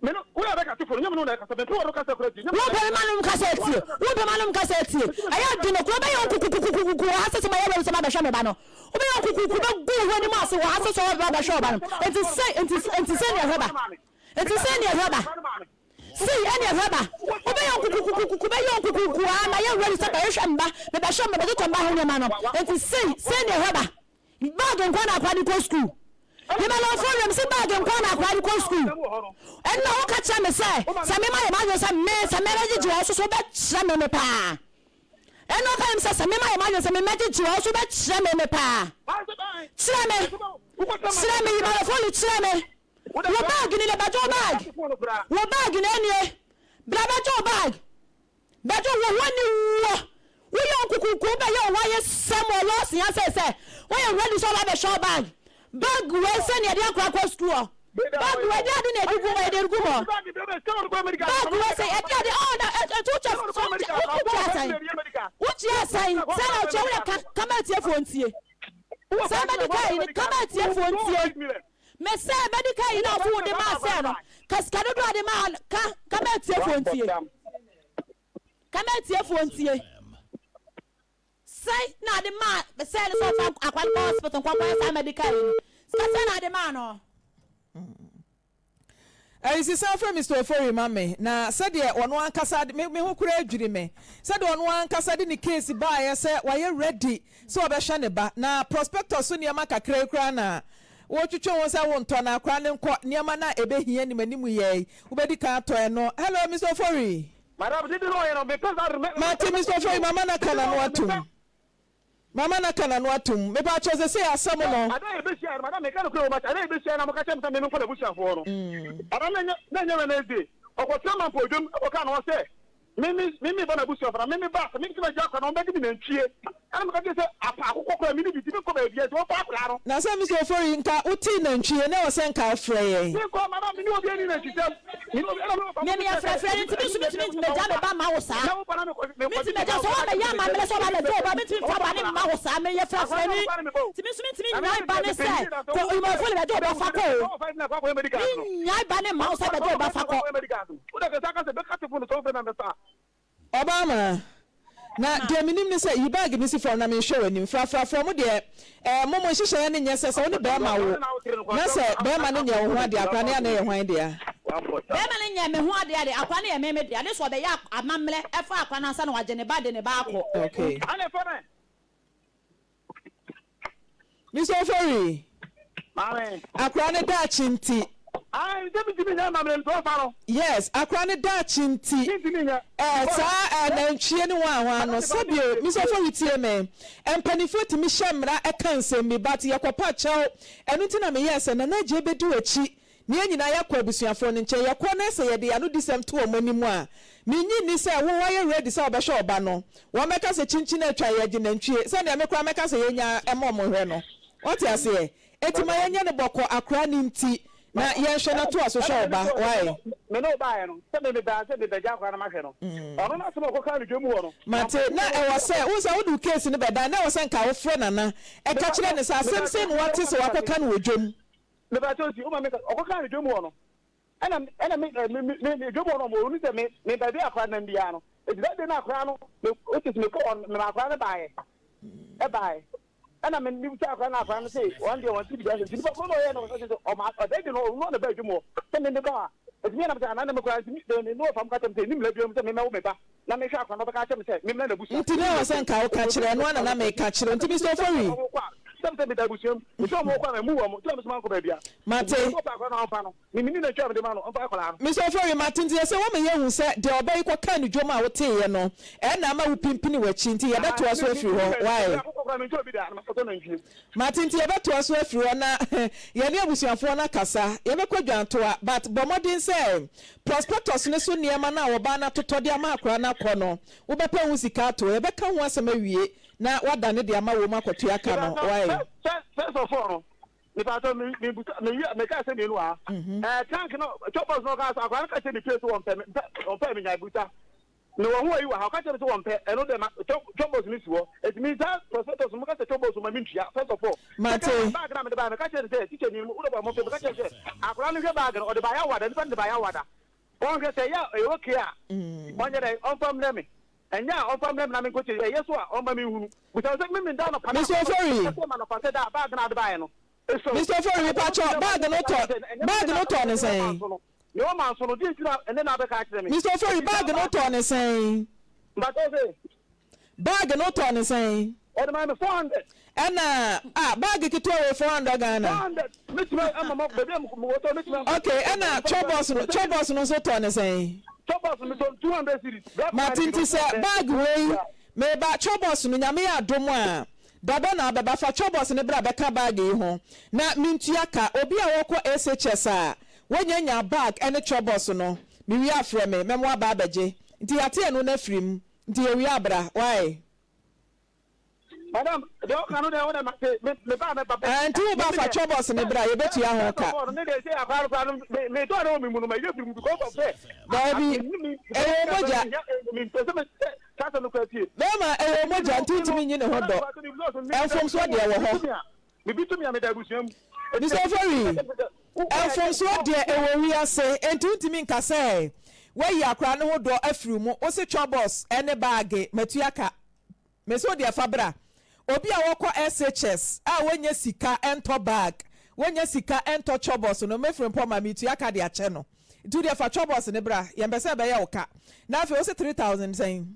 [SPEAKER 3] Me ne wo na ɛbɛkasa fo no nyɛ me ne wo na ɛkasa mepɛ wɔn kasa kora tie nyɛ me
[SPEAKER 1] Wo
[SPEAKER 3] na
[SPEAKER 1] mpɛ me ma nom kasa atie wo mpɛ ma nom kasa atie ɛyɛ di no koro bɛyɛ wo kukukukukuku wɔ ha sɛ sɛ ma yɛ wɛm sɛ ma bɛhwɛ me ba no wobɛyɛ wo kukuku bɛgu wo ho anim ase wɔ ha sɛ sɛ ɔba bɛhwɛ ɔba no nti sɛ nti nti sɛ nea ɛhwɛ ba nti sɛ nea ɛhwɛ ba. Sei ɛne ɛhwɛ ba. Wobɛyɛ nkukukukuku bɛyɛ nkukuku aa mayɛ ready sɛ bɛhwehwɛ mba mebɛhwɛ mba bɛtotɔ mba ho nneɛma no nti sei sei ne ɛhwɛ ba. Bag nkoa na akora de kɔ school. Yemalɔnfoɔ wiem se bag nkoa na akora de kɔ school. Ɛnna woka kyerɛ me sɛ sɛ mema yɛ m'adwene sɛ me sɛ mɛbɛgyegye wɔn so so wobɛkyerɛ me me paa. Ɛnna ɔka kyerɛ me sɛ sɛ mema yɛ m'adwene sɛ mɛgyegye wɔn so wobɛkyerɛ me me paa. Kyerɛ me kyerɛ me Yemalɔnfoɔ kyerɛ me. Wo bag ni na bɛgye wo bag. Wo bag na ɛnie. Bra bɛgye wo bag. Bɛgye wo ho ani wuo. Woyɛ nkukuku wobɛyɛ wo ho ayɛ sɛm wɔ lɔɔsen ha sɛ sɛ woyɛ ready sɛ ɔba bɛhwɛ wo bag. Bag wei sɛ nea ɛde akora kɔ sukuu hɔ. Bag wei ɛde ade na ɛde gu mu ɛde gu mu. Bag wei sɛ ɛde ade ɔɔ na ɛtu kyɛ wotua sɛn wotua sɛn sɛ na ɔkyɛ woyɛ ka kama atiefoɔ ntie sɛ medical yi kama atiefoɔ ntie. Me sɛ medical yi na ɔso wode maa sɛ no ka sika dodoɔ a de maa no ka ka ma atiefoɔ ntie ka ma atiefoɔ ntie sɛn na ade maa sɛ no sɛ ɔfa akwa no kɔ hospital nkɔ nkɔyɛ saa medical yi no sika sɛn na ade maa no.
[SPEAKER 2] Ɛyi san frɛ Mister Ofori ma me na sɛdeɛ ɔno ankasa de me me ho koraa dwiri me sɛdeɛ ɔno ankasa de ne case baeɛ sɛ wayɛ ready sɛ ɔbɛhwɛ ne ba na prospectus so nneɛma kakra yi koraa na wotwetwe ho sɛ wontɔ na akora no nkɔ nneɛma no a ɛbɛhia anim anim yɛ yi wobɛdi kan atɔ ɛno. Hello Mister Ofori.
[SPEAKER 3] Madam, dede na ɔyɛ no, mepɛ saa de no.
[SPEAKER 2] Mate, Mister Ofori, mama no aka n'ano atom. Mama no aka n'ano atom. Mepakyɛw, sesei asɛm no.
[SPEAKER 3] Ada a yɛbɛhyiaeɛ no, madam, meka nokorɛ wɔ mu, ada a yɛbɛhyiaeɛ na moka kyerɛɛ me sɛ me menkɔ n'abusuafoɔ hɔ no, ada no na ɛnyɛ Wednesday. Ɔkɔtenaa Mampɔdwam kɔkaa ne hɔ sɛ me me me meba n'abusuafoɔ na me meba a, sɛ me sɛ magya akwadaa no, wɔbɛgye me nantwie. Ɛna meka kyerɛɛ sɛ apa akokɔ koraa menni bi nti menkɔ baabiara nti wɔmfa akwadaa no.
[SPEAKER 2] Na sɛ Mister Ofori, nka wotee nantwie na ɛwɔ sɛ nka wofrɛ yɛn.
[SPEAKER 3] Menkɔ, madam, me ne obiara nni nantwisɛm. Me ne obi, ɛna me wɔfa
[SPEAKER 1] Me meyɛ frɛfrɛ no nti me nso mentumi mmɛgya me ba mma wo saa. Mentumi mmɛgya sɛ woabɛyɛ amammerɛ sɛ woba abɛgye wo ba mentumi mfa ba no mma wo saa. Meyɛ frɛfrɛni nti me nso mentumi nnyae ba no sɛ kɔ Oyimɔfo no bɛgye wo ba fa kɔ o. Mennyae ba no mma wo sɛ bɛgye wo ba fa kɔ.
[SPEAKER 2] Ɔbaa na deɛ menim ne sɛ, yi bag no si fam na menhwɛ w'anim. Frafrafoɔ mo deɛ, eh, mo mo nhyehyɛeɛ no nyɛ sɛ sɛ wo ne barima wo na sɛ barima no nyɛ wo ho adeɛ akora no yɛ a na ɛyɛ hwan dea?
[SPEAKER 1] Barima no nyɛ me ho adeɛ de, akora no yɛ me me dea. Ne sɛ ɔbɛyɛ amammerɛ ɛfa akora no ansa na wagye ne ba de ne ba akɔ.
[SPEAKER 2] Okay. Mister Ofori,
[SPEAKER 3] Maame.
[SPEAKER 2] Akora ne daakye nti.
[SPEAKER 3] Ayi sɛ mi ntumi nyɛ amammerɛ nti ɔfa no.
[SPEAKER 2] Yes, akora ne daakye nti.
[SPEAKER 3] Mi ntumi nyɛ.
[SPEAKER 2] Ɛɛ saa ɛɛ nantwie ne wɔn ahoa no sɛbio Mister Ofori tie me. Mpanimfoɔ tumi hyɛ mmara ɛka nsɛm bi but yɛkɔpa kyɛw. Ɛno nti na meyɛɛ sɛ Nana Adjei bɛdi w'akyi Na yɛn nyinaa yɛkɔ abusuafoɔ no nkyɛn, yɛkɔ na sɛ yɛde yɛn anodisɛm to wɔn anim a, mennye nni sɛ wo woayɛ ready sɛ wobɛhwɛ wo ba no. Wɔbɛka sɛ kyinkyin atwa yɛn agye nantwie, sɛdeɛ me koraa mɛka sɛ yɛnnya mma wɔn nhwɛ no. Woate aseɛ? Enti ma yɛnyɛ no bɔkɔ, akora no nti, na yɛnhwɛ na toa so hwɛ wo ba. Wai?
[SPEAKER 3] Me ne wo baeɛ no, sɛ me mebaa sɛ mebɛgya akora no mahwɛ no, ɔno n'asɛm a ɔkɔkaa no dwam hɔ no,
[SPEAKER 2] Mate, na ɛwɔ sɛ, wohu sɛ wode wo case no bɛdan, na ɛwɔ sɛ nka wofrɛ Nana ka kyerɛ no sɛ asɛm sei na woate sɛ wakɔka no wɔ dwam.
[SPEAKER 3] Mepakyɛw nti woma meka ɔkɔkaa no dwom hɔ no ɛna ɛna me me me me dwom hɔ no ɔmo onu sɛ me me baabi a akora nam biara no eti that day na akora no me which is me kɔ hɔ no me ma akora no baayɛ ɛbaayɛ ɛna me me bisa akora no akora no se wɔn deɛ wɔn ti bi ase nti nipa koro na ɔyɛ no ɔsɛ sɛ ɔma ɔda di no ɔno na ba dwom hɔ sɛ me me ba a eti me na me sɛ anan na me kora nti me me ne ɔfam ka kyɛm sɛ nim la biara mu sɛ me mɛwo me ba na mehwɛ akora no ɔbɛka akyerɛ me sɛ memmrɛ n'abusua.
[SPEAKER 2] Nti na ɛwɔ sɛ nka woka kyerɛ, ɛno ara na na meka kyerɛ wo. Nti Mister Ofori.
[SPEAKER 3] Sɛ wɔkɔ a, sɛ meda abusua mu, nti wɔn kɔ a mammu wɔn, nti na me nso mankɔ baabi a.
[SPEAKER 2] Mate.
[SPEAKER 3] Nti ɔpɛ akora no a ɔmfa no, me menni nantwie a mede ma no, ɔmfa akwadaa no.
[SPEAKER 2] Mister Ofori, mate, nti ɛsɛ wɔma yɛhu sɛ deɛ ɔba yi kɔkaa no dwom a woteeɛ no, ɛna ama wopimpini w'akyi, nti yɛbɛtoa so afiri hɔ, wai?
[SPEAKER 3] Akokɔ koraa mentɔ bi da, na makɔtɔ nantwie.
[SPEAKER 2] Mate nti yɛbɛtoa so afiri hɔ na yɛne abusuafoɔ no akasa. Yɛbɛkɔ Dwantoa but bɔ mmɔden sɛ prospectus no so nneɛma no a ɔbaa no atotɔ de ama akwadaa no akɔ no wobɛpɛ ho sika ato hɔ. Yɛbɛka ho asɛm awie na woadane de ama wɔn akɔtua ka no. Wai?
[SPEAKER 3] First of all no, mepatɔ me me busa me wia me ka sɛ mmienu wɔ ha. Ɛɛ tank no chop box no ɔka sɛ akwadaa no ka kyerɛ me pie so wɔn pɛ wɔn pɛ me nya busa. Na wɔn ho ayi wɔ ha, ɔka kyerɛ me sɛ wɔmpɛ, ɛno dɛ ma chɔ chɔbɔs no si hɔ. Enti me saa prospectus no, moka sɛ chɔbɔs ma mentua, first of all.
[SPEAKER 2] Mate.
[SPEAKER 3] Second, bag no a mede baeɛ no, meka kyerɛɛ no sɛ, tikyani no, wode ba mmɔfra, meka kyerɛɛ no sɛ, akwadaa no nhwɛ bag no, ɔde baeɛ awada, nipa no de baeɛ awada. Ɔnhwɛ, sɛ ɛyɛ a, ɛyɛ okay a, ɔnyɛ dɛn, ɔmfa mmrɛ me. Ɛnyɛ a, ɔmfa mmrɛ me na menkɔkyɛ, ɛyɛ so a, ɔmma menhunu. Bisa no sɛ, me meda anɔpa no a,
[SPEAKER 2] Mister Ofori.
[SPEAKER 3] ɔka kyerɛɛ me anɔpa sɛ daa, bag no a wode baeɛ no, esɔ.
[SPEAKER 2] Mister Ofori, mepakyɛw, bag no tɔ, bag no tɔɔ no sɛn?
[SPEAKER 3] Nea ɔma nso no, deɛ nti na ɛnnɛ na abɛka akyerɛ me?
[SPEAKER 2] Mister Ofori, bag no wotɔɔ no sɛn?
[SPEAKER 3] Mpakyɛw se?
[SPEAKER 2] Bag no wotɔɔ no sɛn?
[SPEAKER 3] Ɔde maa me 400.
[SPEAKER 2] Ɛna, ah, bag ketewa wei 400 Ghana?
[SPEAKER 3] 400, mɛtumi ama ma, baabi a mewɔ tɔ, mɛtumi ama.
[SPEAKER 2] Okay, ɛna chɔbɔs no, chɔbɔs no nso wotɔɔ no sɛn?
[SPEAKER 3] Chɔbɔs no, metɔɔ no 200 cedis. Black
[SPEAKER 2] Mate,
[SPEAKER 3] man
[SPEAKER 2] nti sɛ bag wei, meba, chɔbɔs no, Nyame yɛ adom a, Da bɛn na wobɛba? Fa chɔbɔs no bra bɛka bag yi ho na mentua ka. Obi a ɔkɔ SHS a wanya nya bag ne chɔbɔs no, mewie a frɛ me, mɛma waba abɛgye. Nti yɛate ɛno no afiri mu. Nti yɛwie a bra, wai?
[SPEAKER 3] Madam, deɛ ɔka no deɛ wo deɛ mate, me me ba mɛba bɛ.
[SPEAKER 2] Ɛɛ, nti wo ba fa chɔbɔs no bra, yɛbɛtua ho ka.
[SPEAKER 3] First of all, me deɛ sɛ akwadaa no koraa no, me me dɔ a na ɛwɔ me mu no, mayi afiri mu because of sɛ.
[SPEAKER 2] Daabi, ɛyɛ wo mogya.
[SPEAKER 3] Mempɛ sɛ me sɛ.
[SPEAKER 2] Bɛɛma, ɛwɔ mogya nti wontumi nyi ne ho dɔ. Mfomsoɔ deɛ ɛwɔ hɔ. Mister Ofori, mfomsoɔ deɛ ɛwɔ wiase nti wontumi nka sɛ woayi akwadaa no ho dɔ afiri wo mu. Wose chɔbɔs ne baage matua ka. Mese wo deɛ fa bra. Obi a wɔkɔ SHS a wɔnnya sika ntɔ bag, wɔnnya sika ntɔ chɔbɔs no, me Frimpong ma metua ka de akyɛ no. Nti wo deɛ fa chɔbɔs no bra, yɛmpɛ sɛ ɛbɛyɛ wo ka. Na afei wose 3000 sɛn?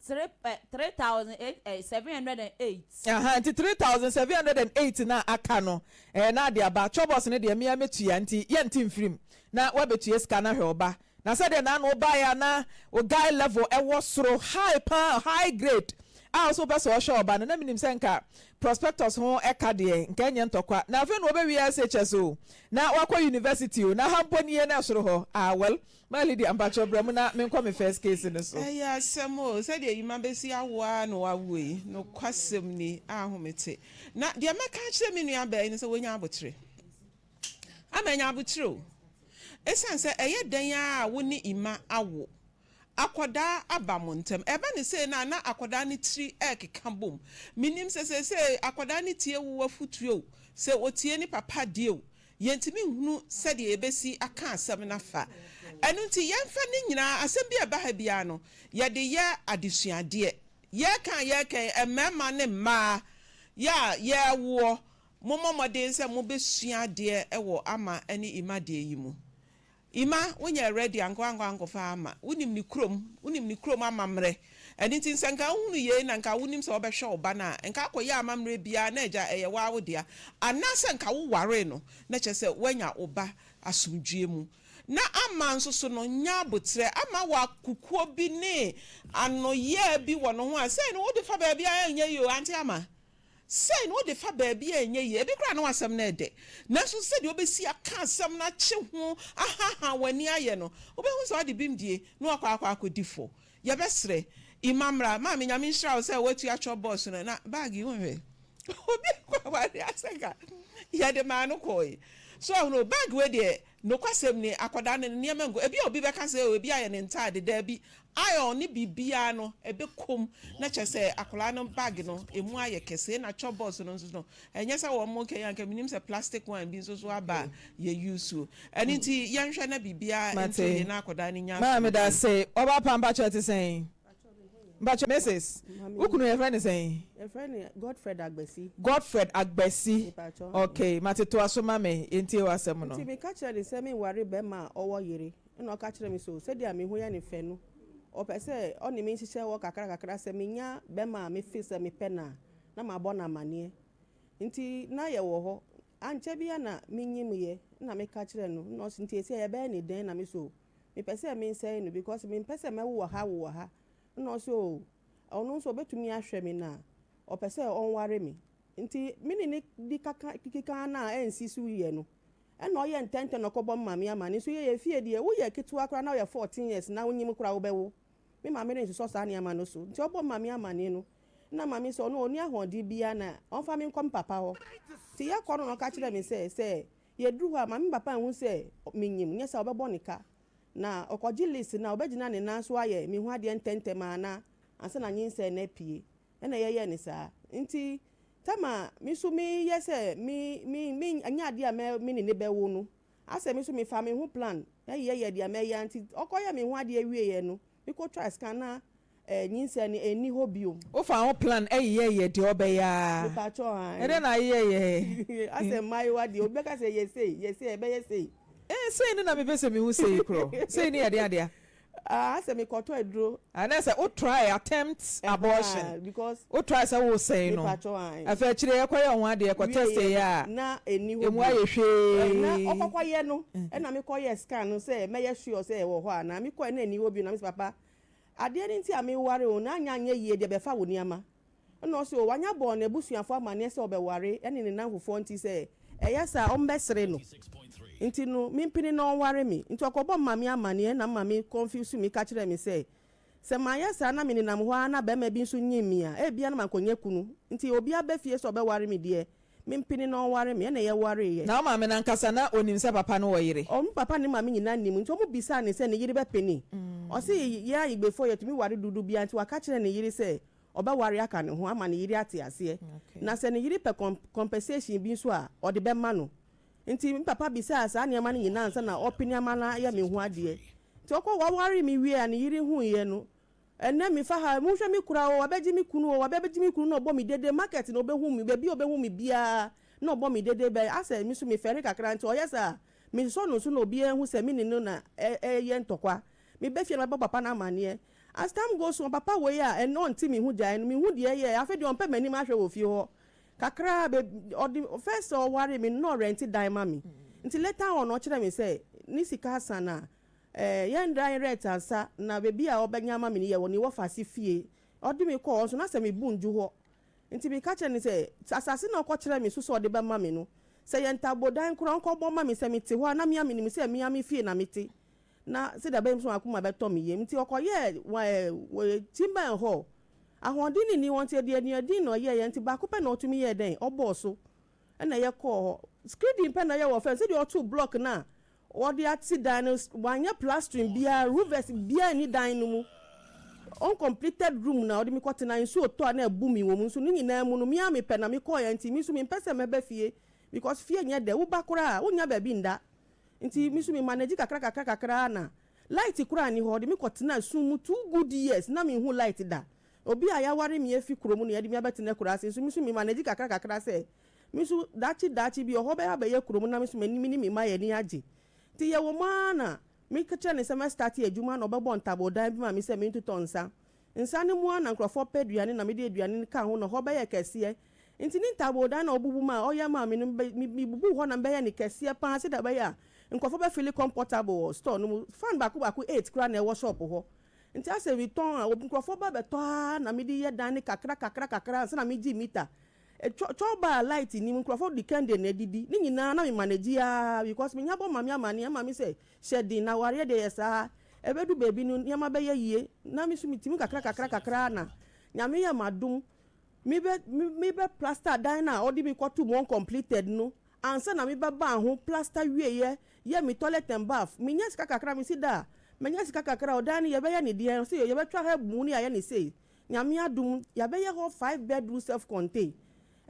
[SPEAKER 1] Three eh, 3800 eh, 708.
[SPEAKER 2] Aha, nti 3708 no a aka no, eh, na ade aba. Chɔbɔs no deɛ me ara mɛtua, nti yɛnte mfiri mu. Na woabɛtua sika no ahwɛ wo ba. Na sɛdeɛ n'ano baeɛ a na wo guy level ɛwɔ soro high paa, high grade a wo so wopɛ sɛ ɔhwɛ ɔba no, na menim sɛ nka prospectus ho ɛka deɛ nka ɛnyɛ ntɔkwa. Na afei na wɔbɛwie SHS o, na wakɔ university o, na ha mpo nie na ɛsoro hɔ. Ah well, maa Lydia, mpakyɛ brɛ mu na menkɔ me first case no so.
[SPEAKER 4] Ɛyɛ asɛm o, sɛdeɛ yima bɛsi awo a na wawo yi, nokwasɛm ni, ahomete. Na deɛ mɛka akyerɛ me nua bɛɛ ne sɛ wɔnya abokyere ama anya abokyere o, ɛsiane sɛ ɛyɛ dan a wo ne ima awo akɔdaa aba mo ntɛm. Ɛba ne sei na na akɔdaa ne tiri ɛkeka bom. Menim sɛ sɛ akɔdaa ne tie wo afotuo o, sɛ otie ne papa deɛ o, yɛntumi nhunu sɛdeɛ yɛbɛsi aka asɛm no afa. Ɛno nti yɛmfa ne nyinaa asɛm bi a ɛba ha biara no, yɛde yɛ adesuadeɛ. Yɛka mmarima ne mmaa yɛ a yɛrewoɔ, mommɔ mmɔden sɛ mobɛsua adeɛ ɛwɔ Ama ne Ima deɛ yi mu. Ima, wonyɛ ready ankɔ ankɔfa Ama. Wonim ne kurom, wonim ne kurom amammerɛ. Ɛno nti sɛ nka wohunu yei na nka wonim sɛ wobɛhwɛ wo ba no a, nka akɔyɛ amammerɛ biara na agya ɛyɛ waa wo dea, anaasɛ nka wowaree no na kyerɛ sɛ woanya wo ba asomdwie mu. Na Ama nso so no, nya abotrɛ. Ama wɔ akukuo bi ne anoyɛ bi wɔ no ho a sɛi no wode fa baabi a ɛnyɛ yie o. Ante Ama, sɛi no wode fa baabi a ɛnyɛ yie, ebi koraa na wasɛm no ɛdɛ, nanso sɛdeɛ wobɛsi aka asɛm no akye ho ahaha w'ani ayɛ no, wobɛhu sɛ wode bimdie na wakɔ akɔdi fo. Yɛbɛsrɛ Ima mmra. Maame, Nyame nhyira wo sɛ woatu atwɔ bɔs no na bag yi. Wohwɛ obi akɔ aware asɛ ka yɛde maa no kɔe so ahono bag wei deɛ, nokwasɛm ni, akɔdaa no ne nneɛma ngu. Ebi a obi bɛka sɛ o, ebi ayɛ ne ntaade. Daabi, iron ne biribiara no ɛbɛkɔm na kyerɛ sɛ akwadaa no bag no emu ayɛ kɛse. Na chop box no nso no, ɛnyɛ sɛ wɔn mo kɛn anka minim sɛ plastic one bi nso so aba a yɛ use o. Ɛno nti yɛnhwɛ na biribiara nto yie na akwadaa no nya
[SPEAKER 2] Maa meda ase. Ɔba pa, mpakyɛ te sɛn? Mpakyɛ Mrs, wo kunu yɛfrɛ ne sɛn?
[SPEAKER 5] Yɛfrɛ no Godfred Agbasi.
[SPEAKER 2] Godfred Agbasi.
[SPEAKER 5] Mepakyɛ.
[SPEAKER 2] Okay, mate, toa so ma me, yɛntie w'asɛm no.
[SPEAKER 5] Nti meka kyerɛ ne sɛ menware bɛrima a ɔwɔ yere, ɛna ɔka kyerɛ me so sɛdeɛ me ho yɛ ne fɛ no, ɔpɛ sɛ ɔne me nhyehyɛ wɔ kakra kakra, sɛ menya bɛrima a mefe sɛ mepɛ no a, na mabɔ no amanneɛ. Nti na yɛwɔ hɔ ankyɛ bia na menyim yɛ na meka kyerɛ no, na ɔse nti ɛsi a yɛbɛyɛ ne dɛn? Na me so mepɛ sɛ mensɛe no because mempɛ sɛ mɛwo wɔ ha, wo wɔ ha. Na ɔse o, ɔno nso ɔbɛtumi ahwɛ me na ɔpɛ sɛ ɔnware me. Nti me ne ne di kaka keka na ɛnsi so yɛ no, ɛna ɔyɛ ntɛntɛn na ɔkɔbɔ me maame ama ne nso. Yɛyɛ fie deɛ, woyɛ ketewa koraa na woyɛ 14 years na wonyim koraa, wobɛwo. Me maame no nsosɔ saa nneɛma no so. Nti ɔbɔ me maame amane no, na maame sɛ ɔno ɔni ahoɔden biara na ɔmfa me nkɔ me papa hɔ. Nti yɛkɔ no na ɔka kyerɛ me sɛ yɛduru hɔ a, maame papa nhu sɛ menyim, nyɛ sɛ ɔbɛbɔ ne ka na ɔkɔgye list na ɔbɛgyina ne nan so ayɛ me ho adeɛ ntɛntɛm a na ansa na nyinsɛn na apue. Ɛna yɛyɛ ne saa. Nti tama me nso meyɛ sɛ me me me nyɛ adeɛ a mɛ me ne ne bɛwo no, asɛ me nso mefa me ho plan ɛyɛ yɛ deɛ mɛyɛ. Nti ɔkɔyɛ me ho adeɛ wieɛ no, mekɔtwa scan na nyinsɛn no ɛnni hɔ bio.
[SPEAKER 2] Wofa ho plan ɛyɛ yɛ deɛ ɔbɛyɛ a
[SPEAKER 5] Mepakyɛ han.
[SPEAKER 2] Ɛdɛ na ayɛ yɛ?
[SPEAKER 5] Asɛ mmaayewa deɛ, obi bɛka sɛ yɛ sei, yɛ sei, ɛbɛyɛ sei.
[SPEAKER 2] Sei no na mepɛ sɛ mehu sei korɔ sei ne yɛde adeɛ.
[SPEAKER 5] Ah, asɛ mekɔtɔ aduro.
[SPEAKER 2] Anɛ sɛ wo try attempt abortion?
[SPEAKER 5] Because
[SPEAKER 2] wo try sɛ wo sɛn no?
[SPEAKER 5] Mepakyɛ han.
[SPEAKER 2] Afei akyire yɛkɔyɛ ho adeɛ, kɔ test yɛ a
[SPEAKER 5] na ɛnni hɔ
[SPEAKER 2] emu
[SPEAKER 5] bio.
[SPEAKER 2] Ayɛ hwee.
[SPEAKER 5] Na ɔkɔkɔyɛ no, ɛna mekɔyɛ scan no sɛ mɛyɛ sure sɛ ɛwɔ hɔ a, na mekɔɛ na ɛnni hɔ bio. Na mesɛ, papa, adeɛ no nti a meware o, na anya anyɛ yie deɛ, bɛfa wo nneɛma. Ɛna ɔsɛ o, wanya bɔɔ n'abusuafoɔ amanneɛ sɛ ɔbɛware ɛne ne namfofoɔ, nti sɛ ɛyɛ saa ɔmbɛsere no, nti no mempene na ɔnware me. Nti ɔkɔbɔ maame amanneɛ na maame confuse me, ka kyerɛ me sɛ manyɛ saa na menenam hɔ ara na bɛrima bi nso nyim me a, ebia na mankɔnyɛ kunu. Nti obi aba fie sɛ ɔbɛware me deɛ, mempene na ɔnware me. Ɛna yɛwareeɛ.
[SPEAKER 2] Na wo maame nankasa na onim sɛ papa no wɔ yere?
[SPEAKER 5] Ɔmo papa ne maame nyinaa nim. Nti ɔmo bisaa ne sɛ ne yere bɛpene. Ɔse yɛn ayigbefoɔ yɛtumi ware dudu bia, nti waka kyerɛ ne yere sɛ ɔbɛware aka ne ho ama ne yere ate aseɛ, na sɛ ne yere pɛ compensation bi nso a, ɔde bɛma no. Nti me papa bisaa saa nneɛma no nyinaa ansa na ɔpene ama no ayɛ me ho adeɛ. Nti ɔkɔ waware me wie a, ne yere huiɛ no, ɛnɛ mefa ha, monhwɛ me kora o, wabɛgye me kunu o, wabɛgye me kunu. Na ɔbɔ me dede market na ɔbɛhu me baabi a ɔbɛhu me biara na ɔbɔ me dede bɛyɛ asɛ me so mefɛre kakra. Nti ɔyɛ saa mesɔ no so na obiara hu sɛ me ne no na ɛyɛ ntɔkwa. Mebɛ fie na mɛbɔ papa no amanneɛ. As time goes on, papa wei a ɛnɛ ɔnte me ho gyae no, mehu deɛ ɛyɛ. Afei deɛ ɔmpɛ m'anim ahwɛ wɔ fie hɔ kakra bɛ. Ɔde first ɔware me no, na ɔrent dan ma me. Nti later on ɔkyerɛ me sɛ ne sika asa na Eh, yɛn dan rent ansa na baabi a ɔbɛnya ama me no yɛ wɔ ne wɔfase fie. Ɔde me kɔɔ hɔ nso, na sɛ mebu ndu hɔ. Nti meka kyerɛɛ no sɛ, asase no a ɔkɔkyerɛɛ me so sɛ ɔde bɛma me no, sɛ ɛyɛ ntaabodan koraa a, ɔnkɔbɔ mma me. Sɛ mete hɔ a, na me ara menim sɛ me ara me fie na mete, na sɛdeɛ ɛbɛyɛ nso m'akoma bɛtɔ me yam. Nti ɔkɔyɛɛ wɔ Timber and Hall. Ahoɔden no nni hɔ nti, ɛde aniɛden na ɔyɛeɛ. Nti baako pɛ na ɔtumi yɛɛ dɛn? Ɔbɔɔ so. Ɛna yɛkɔɔ hɔ. Screeding pɛ na ɔyɛ wɔ fam. Sɛdeɛ ɔtoo block no a Wɔde ate dan no, wɔanyɛ plastering biara, roofs biara nni dan no mu. Uncompleted room na wɔde me kɔtena, nsuo tɔ a na abu me wɔ mu. Nso ne nyinaa mu no, me ara mepɛ na mekɔeɛ nti, me nso mempɛ sɛ mɛba fie because fie nyɛ dɛ, woba koraa a, wonnya baabi nda. Nti me nso me manage kakra kakra kakra ara na light koraa nni hɔ, wɔde me kɔtenaa sum mu two good years na menhuu light da. Obi a yɛaware me afi kurom na yɛde me abɛtena akuraase nso me nso me manage kakra kakra sɛ Me nso, daakye daakye bi, ɔhɔ bɛyɛ abɛyɛ kurom na me nso m'ani me ne me mma yɛn ani agye. Nti yɛwɔ mu ara na meka kyerɛɛ no sɛ mɛstarte adwuma na ɔbɛbɔ ntabodan bi ma me sɛ mentotɔ nsa. Nsa no mu ara na nkurɔfoɔ pɛ aduane na mede aduane no kaa ho na hɔ bɛyɛɛ kɛseɛ. Nti ne ntabodan no a ɔbubu maa ɔyɛ maa me no, mebubuu hɔ na mebɛyɛɛ no kɛseɛ pa ara sɛdeɛ ɛbɛyɛ a nkurɔfoɔ bɛfeeli comfortable wɔ store no mu. Fan baako baako eight koraa na ɛwɔ shop hɔ. Nti asɛ metɔn a, nkurɔfoɔ ba bɛtɔ ara na mede yɛ dan no kakra kakra kakra ansa na megye meter. Cɔɔ baa light nnim nkurɔfoɔ de candle na adidi ne nyinaa na me manage aa because me nya bɔ mame amaneɛ ɛma me sɛ hyɛ den na awareɛ deɛ yɛ saa ɛbɛdu baabi no nneɛma bɛyɛ yie na me nso me tumi kakra kakra kakra na Nyame yɛ m'adom me bɛ me bɛ plaster dan no a ɔde me kɔto mu uncompleted no ansa na me bɛ baa ho plaster wieɛ yɛ me toilet and bath me nya sika kakra me si da a manya sika kakra ɔdan no yɛbɛyɛ ne deɛn ɔse yɛbɛtwa ha abu mu ne yɛayɛ ne sei Nyame adom yɛabɛyɛ hɔ 5 bedroom self contain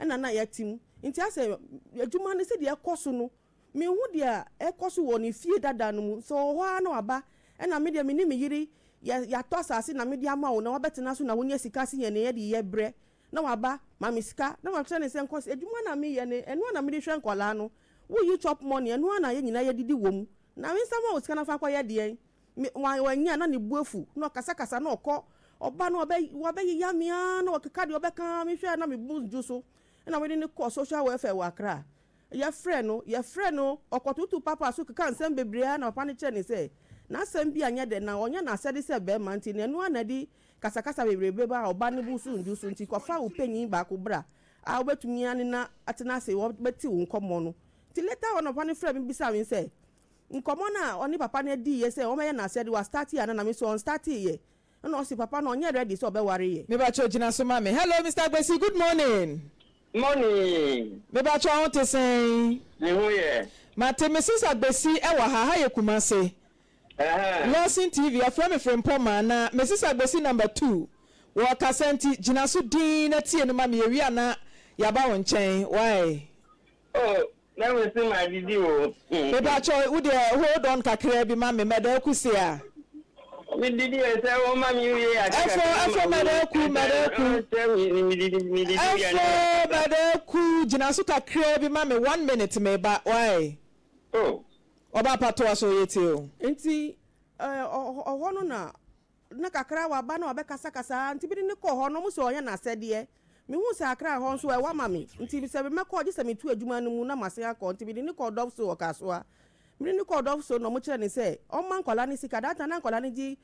[SPEAKER 5] ɛna na yɛte mu nti asɛ adwuma no sɛdeɛ ɛkɔ so no menhu deɛ ɛkɔ so wɔ ne fie dada no mu sɛ ɔwɔ hɔ ara na waba ɛna me deɛ me ne me yere yɛ yɛatɔ asase na mede ama wo na wabɛtena so na wonya sika se yɛn yɛde yɛ brɛ na waba ma me sika na makyerɛ ne sɛ nkɔ adwuma na meyɛ no ɛno a na mede hwɛ nkɔlaa no woyi chop money ɛno a na yɛn nyinaa yɛdidi wɔ mu na me nsa ma wo sika na fa kɔyɛ deɛn. Me, wa, wanya na ne bo afu, na ɔkasakasa na ɔkɔ. Ɔba no, ɔbɛ, wabɛyeya me ara na ɔkeka deɛ ɔbɛka ara, mehwɛ a na me bo dwo so. Ɛna mede no kɔɔ social welfare wɔ Accra. Yɛfrɛɛ no, yɛfrɛɛ no, ɔkɔtoto papa so keka nsɛm bebree ara na papa no kyerɛɛ no sɛ, n'asɛm bi anyɛ dɛ na ɔnyɛ n'asɛde sɛ barima nti no, ɛno ara na ɛde kasakasa bebrebe ba a ɔba no bo so ndwo so nti kɔfa wo panyin baako bra a wobɛtumi ane no atena ase, wɔbɛte wo nkɔmmɔ no. Nti later on na papa no frɛɛ me bisaa me sɛ, Nkɔmmɔ no a ɔne papa no diiɛ sɛ ɔmmɛyɛ n'asɛde, wastarte anaa? Na me nso ɔnstartee yɛ. Ɛna ɔse papa no ɔnyɛ ready sɛ ɔbɛware yɛ.
[SPEAKER 2] Mepakyɛw gyina so ma me. Hello Mister Agbesi, good morning.
[SPEAKER 6] Morning.
[SPEAKER 2] Mepakyɛw wo te sɛn?
[SPEAKER 6] Me ho yɛ.
[SPEAKER 2] Mate Mrs Agbesi wɔ ha, ha yɛ Kumasi.
[SPEAKER 6] Ɛhɛn.
[SPEAKER 2] Lawson TV, yɛfrɛ me Frimpong na Mrs Agbesi number two wɔ kasa nti gyina so dinn na tie no ma me, yɛwie a na yɛaba wo nkyɛn, wai?
[SPEAKER 6] Oh, na me se ma didi o.
[SPEAKER 2] Mepakyɛw wo deɛ hold on kakraa bi ma me, Mɛda Aku se a.
[SPEAKER 6] Me didi yɛ sɛ wo ma me wie ade
[SPEAKER 2] Ɛfo,
[SPEAKER 6] kakra
[SPEAKER 2] ɛfo
[SPEAKER 6] ma
[SPEAKER 2] Mɛda
[SPEAKER 6] wo.
[SPEAKER 2] Aku, Mɛda Aku.
[SPEAKER 6] Sɛ me me didi me didi wie
[SPEAKER 2] Ɛfo,
[SPEAKER 6] na
[SPEAKER 2] Mɛda Aku, gyina so kakraa bi ma me, one minute meba, wai?
[SPEAKER 6] Oh.
[SPEAKER 2] Ɔba pa toa so yɛtie o.
[SPEAKER 5] Nti ɔhɔ no na na kakra waba na wabɛkasakasa ara nti mede no kɔɔ hɔ no ɔmo sɛ ɔnyɛ n'asɛdeɛ. Mehuu sɛ Accra hɔ nso ɛwa ma me nti sɛ mɛkɔ gye sɛ metu adwuma no mu na masen akɔ nti mede no kɔɔ Dɔfso wɔ Kasoa. Mede no kɔɔ Dɔfso na ɔmo kyerɛɛ no sɛ ɔmma nkwadaa no sika, that time na nkwadaa no gye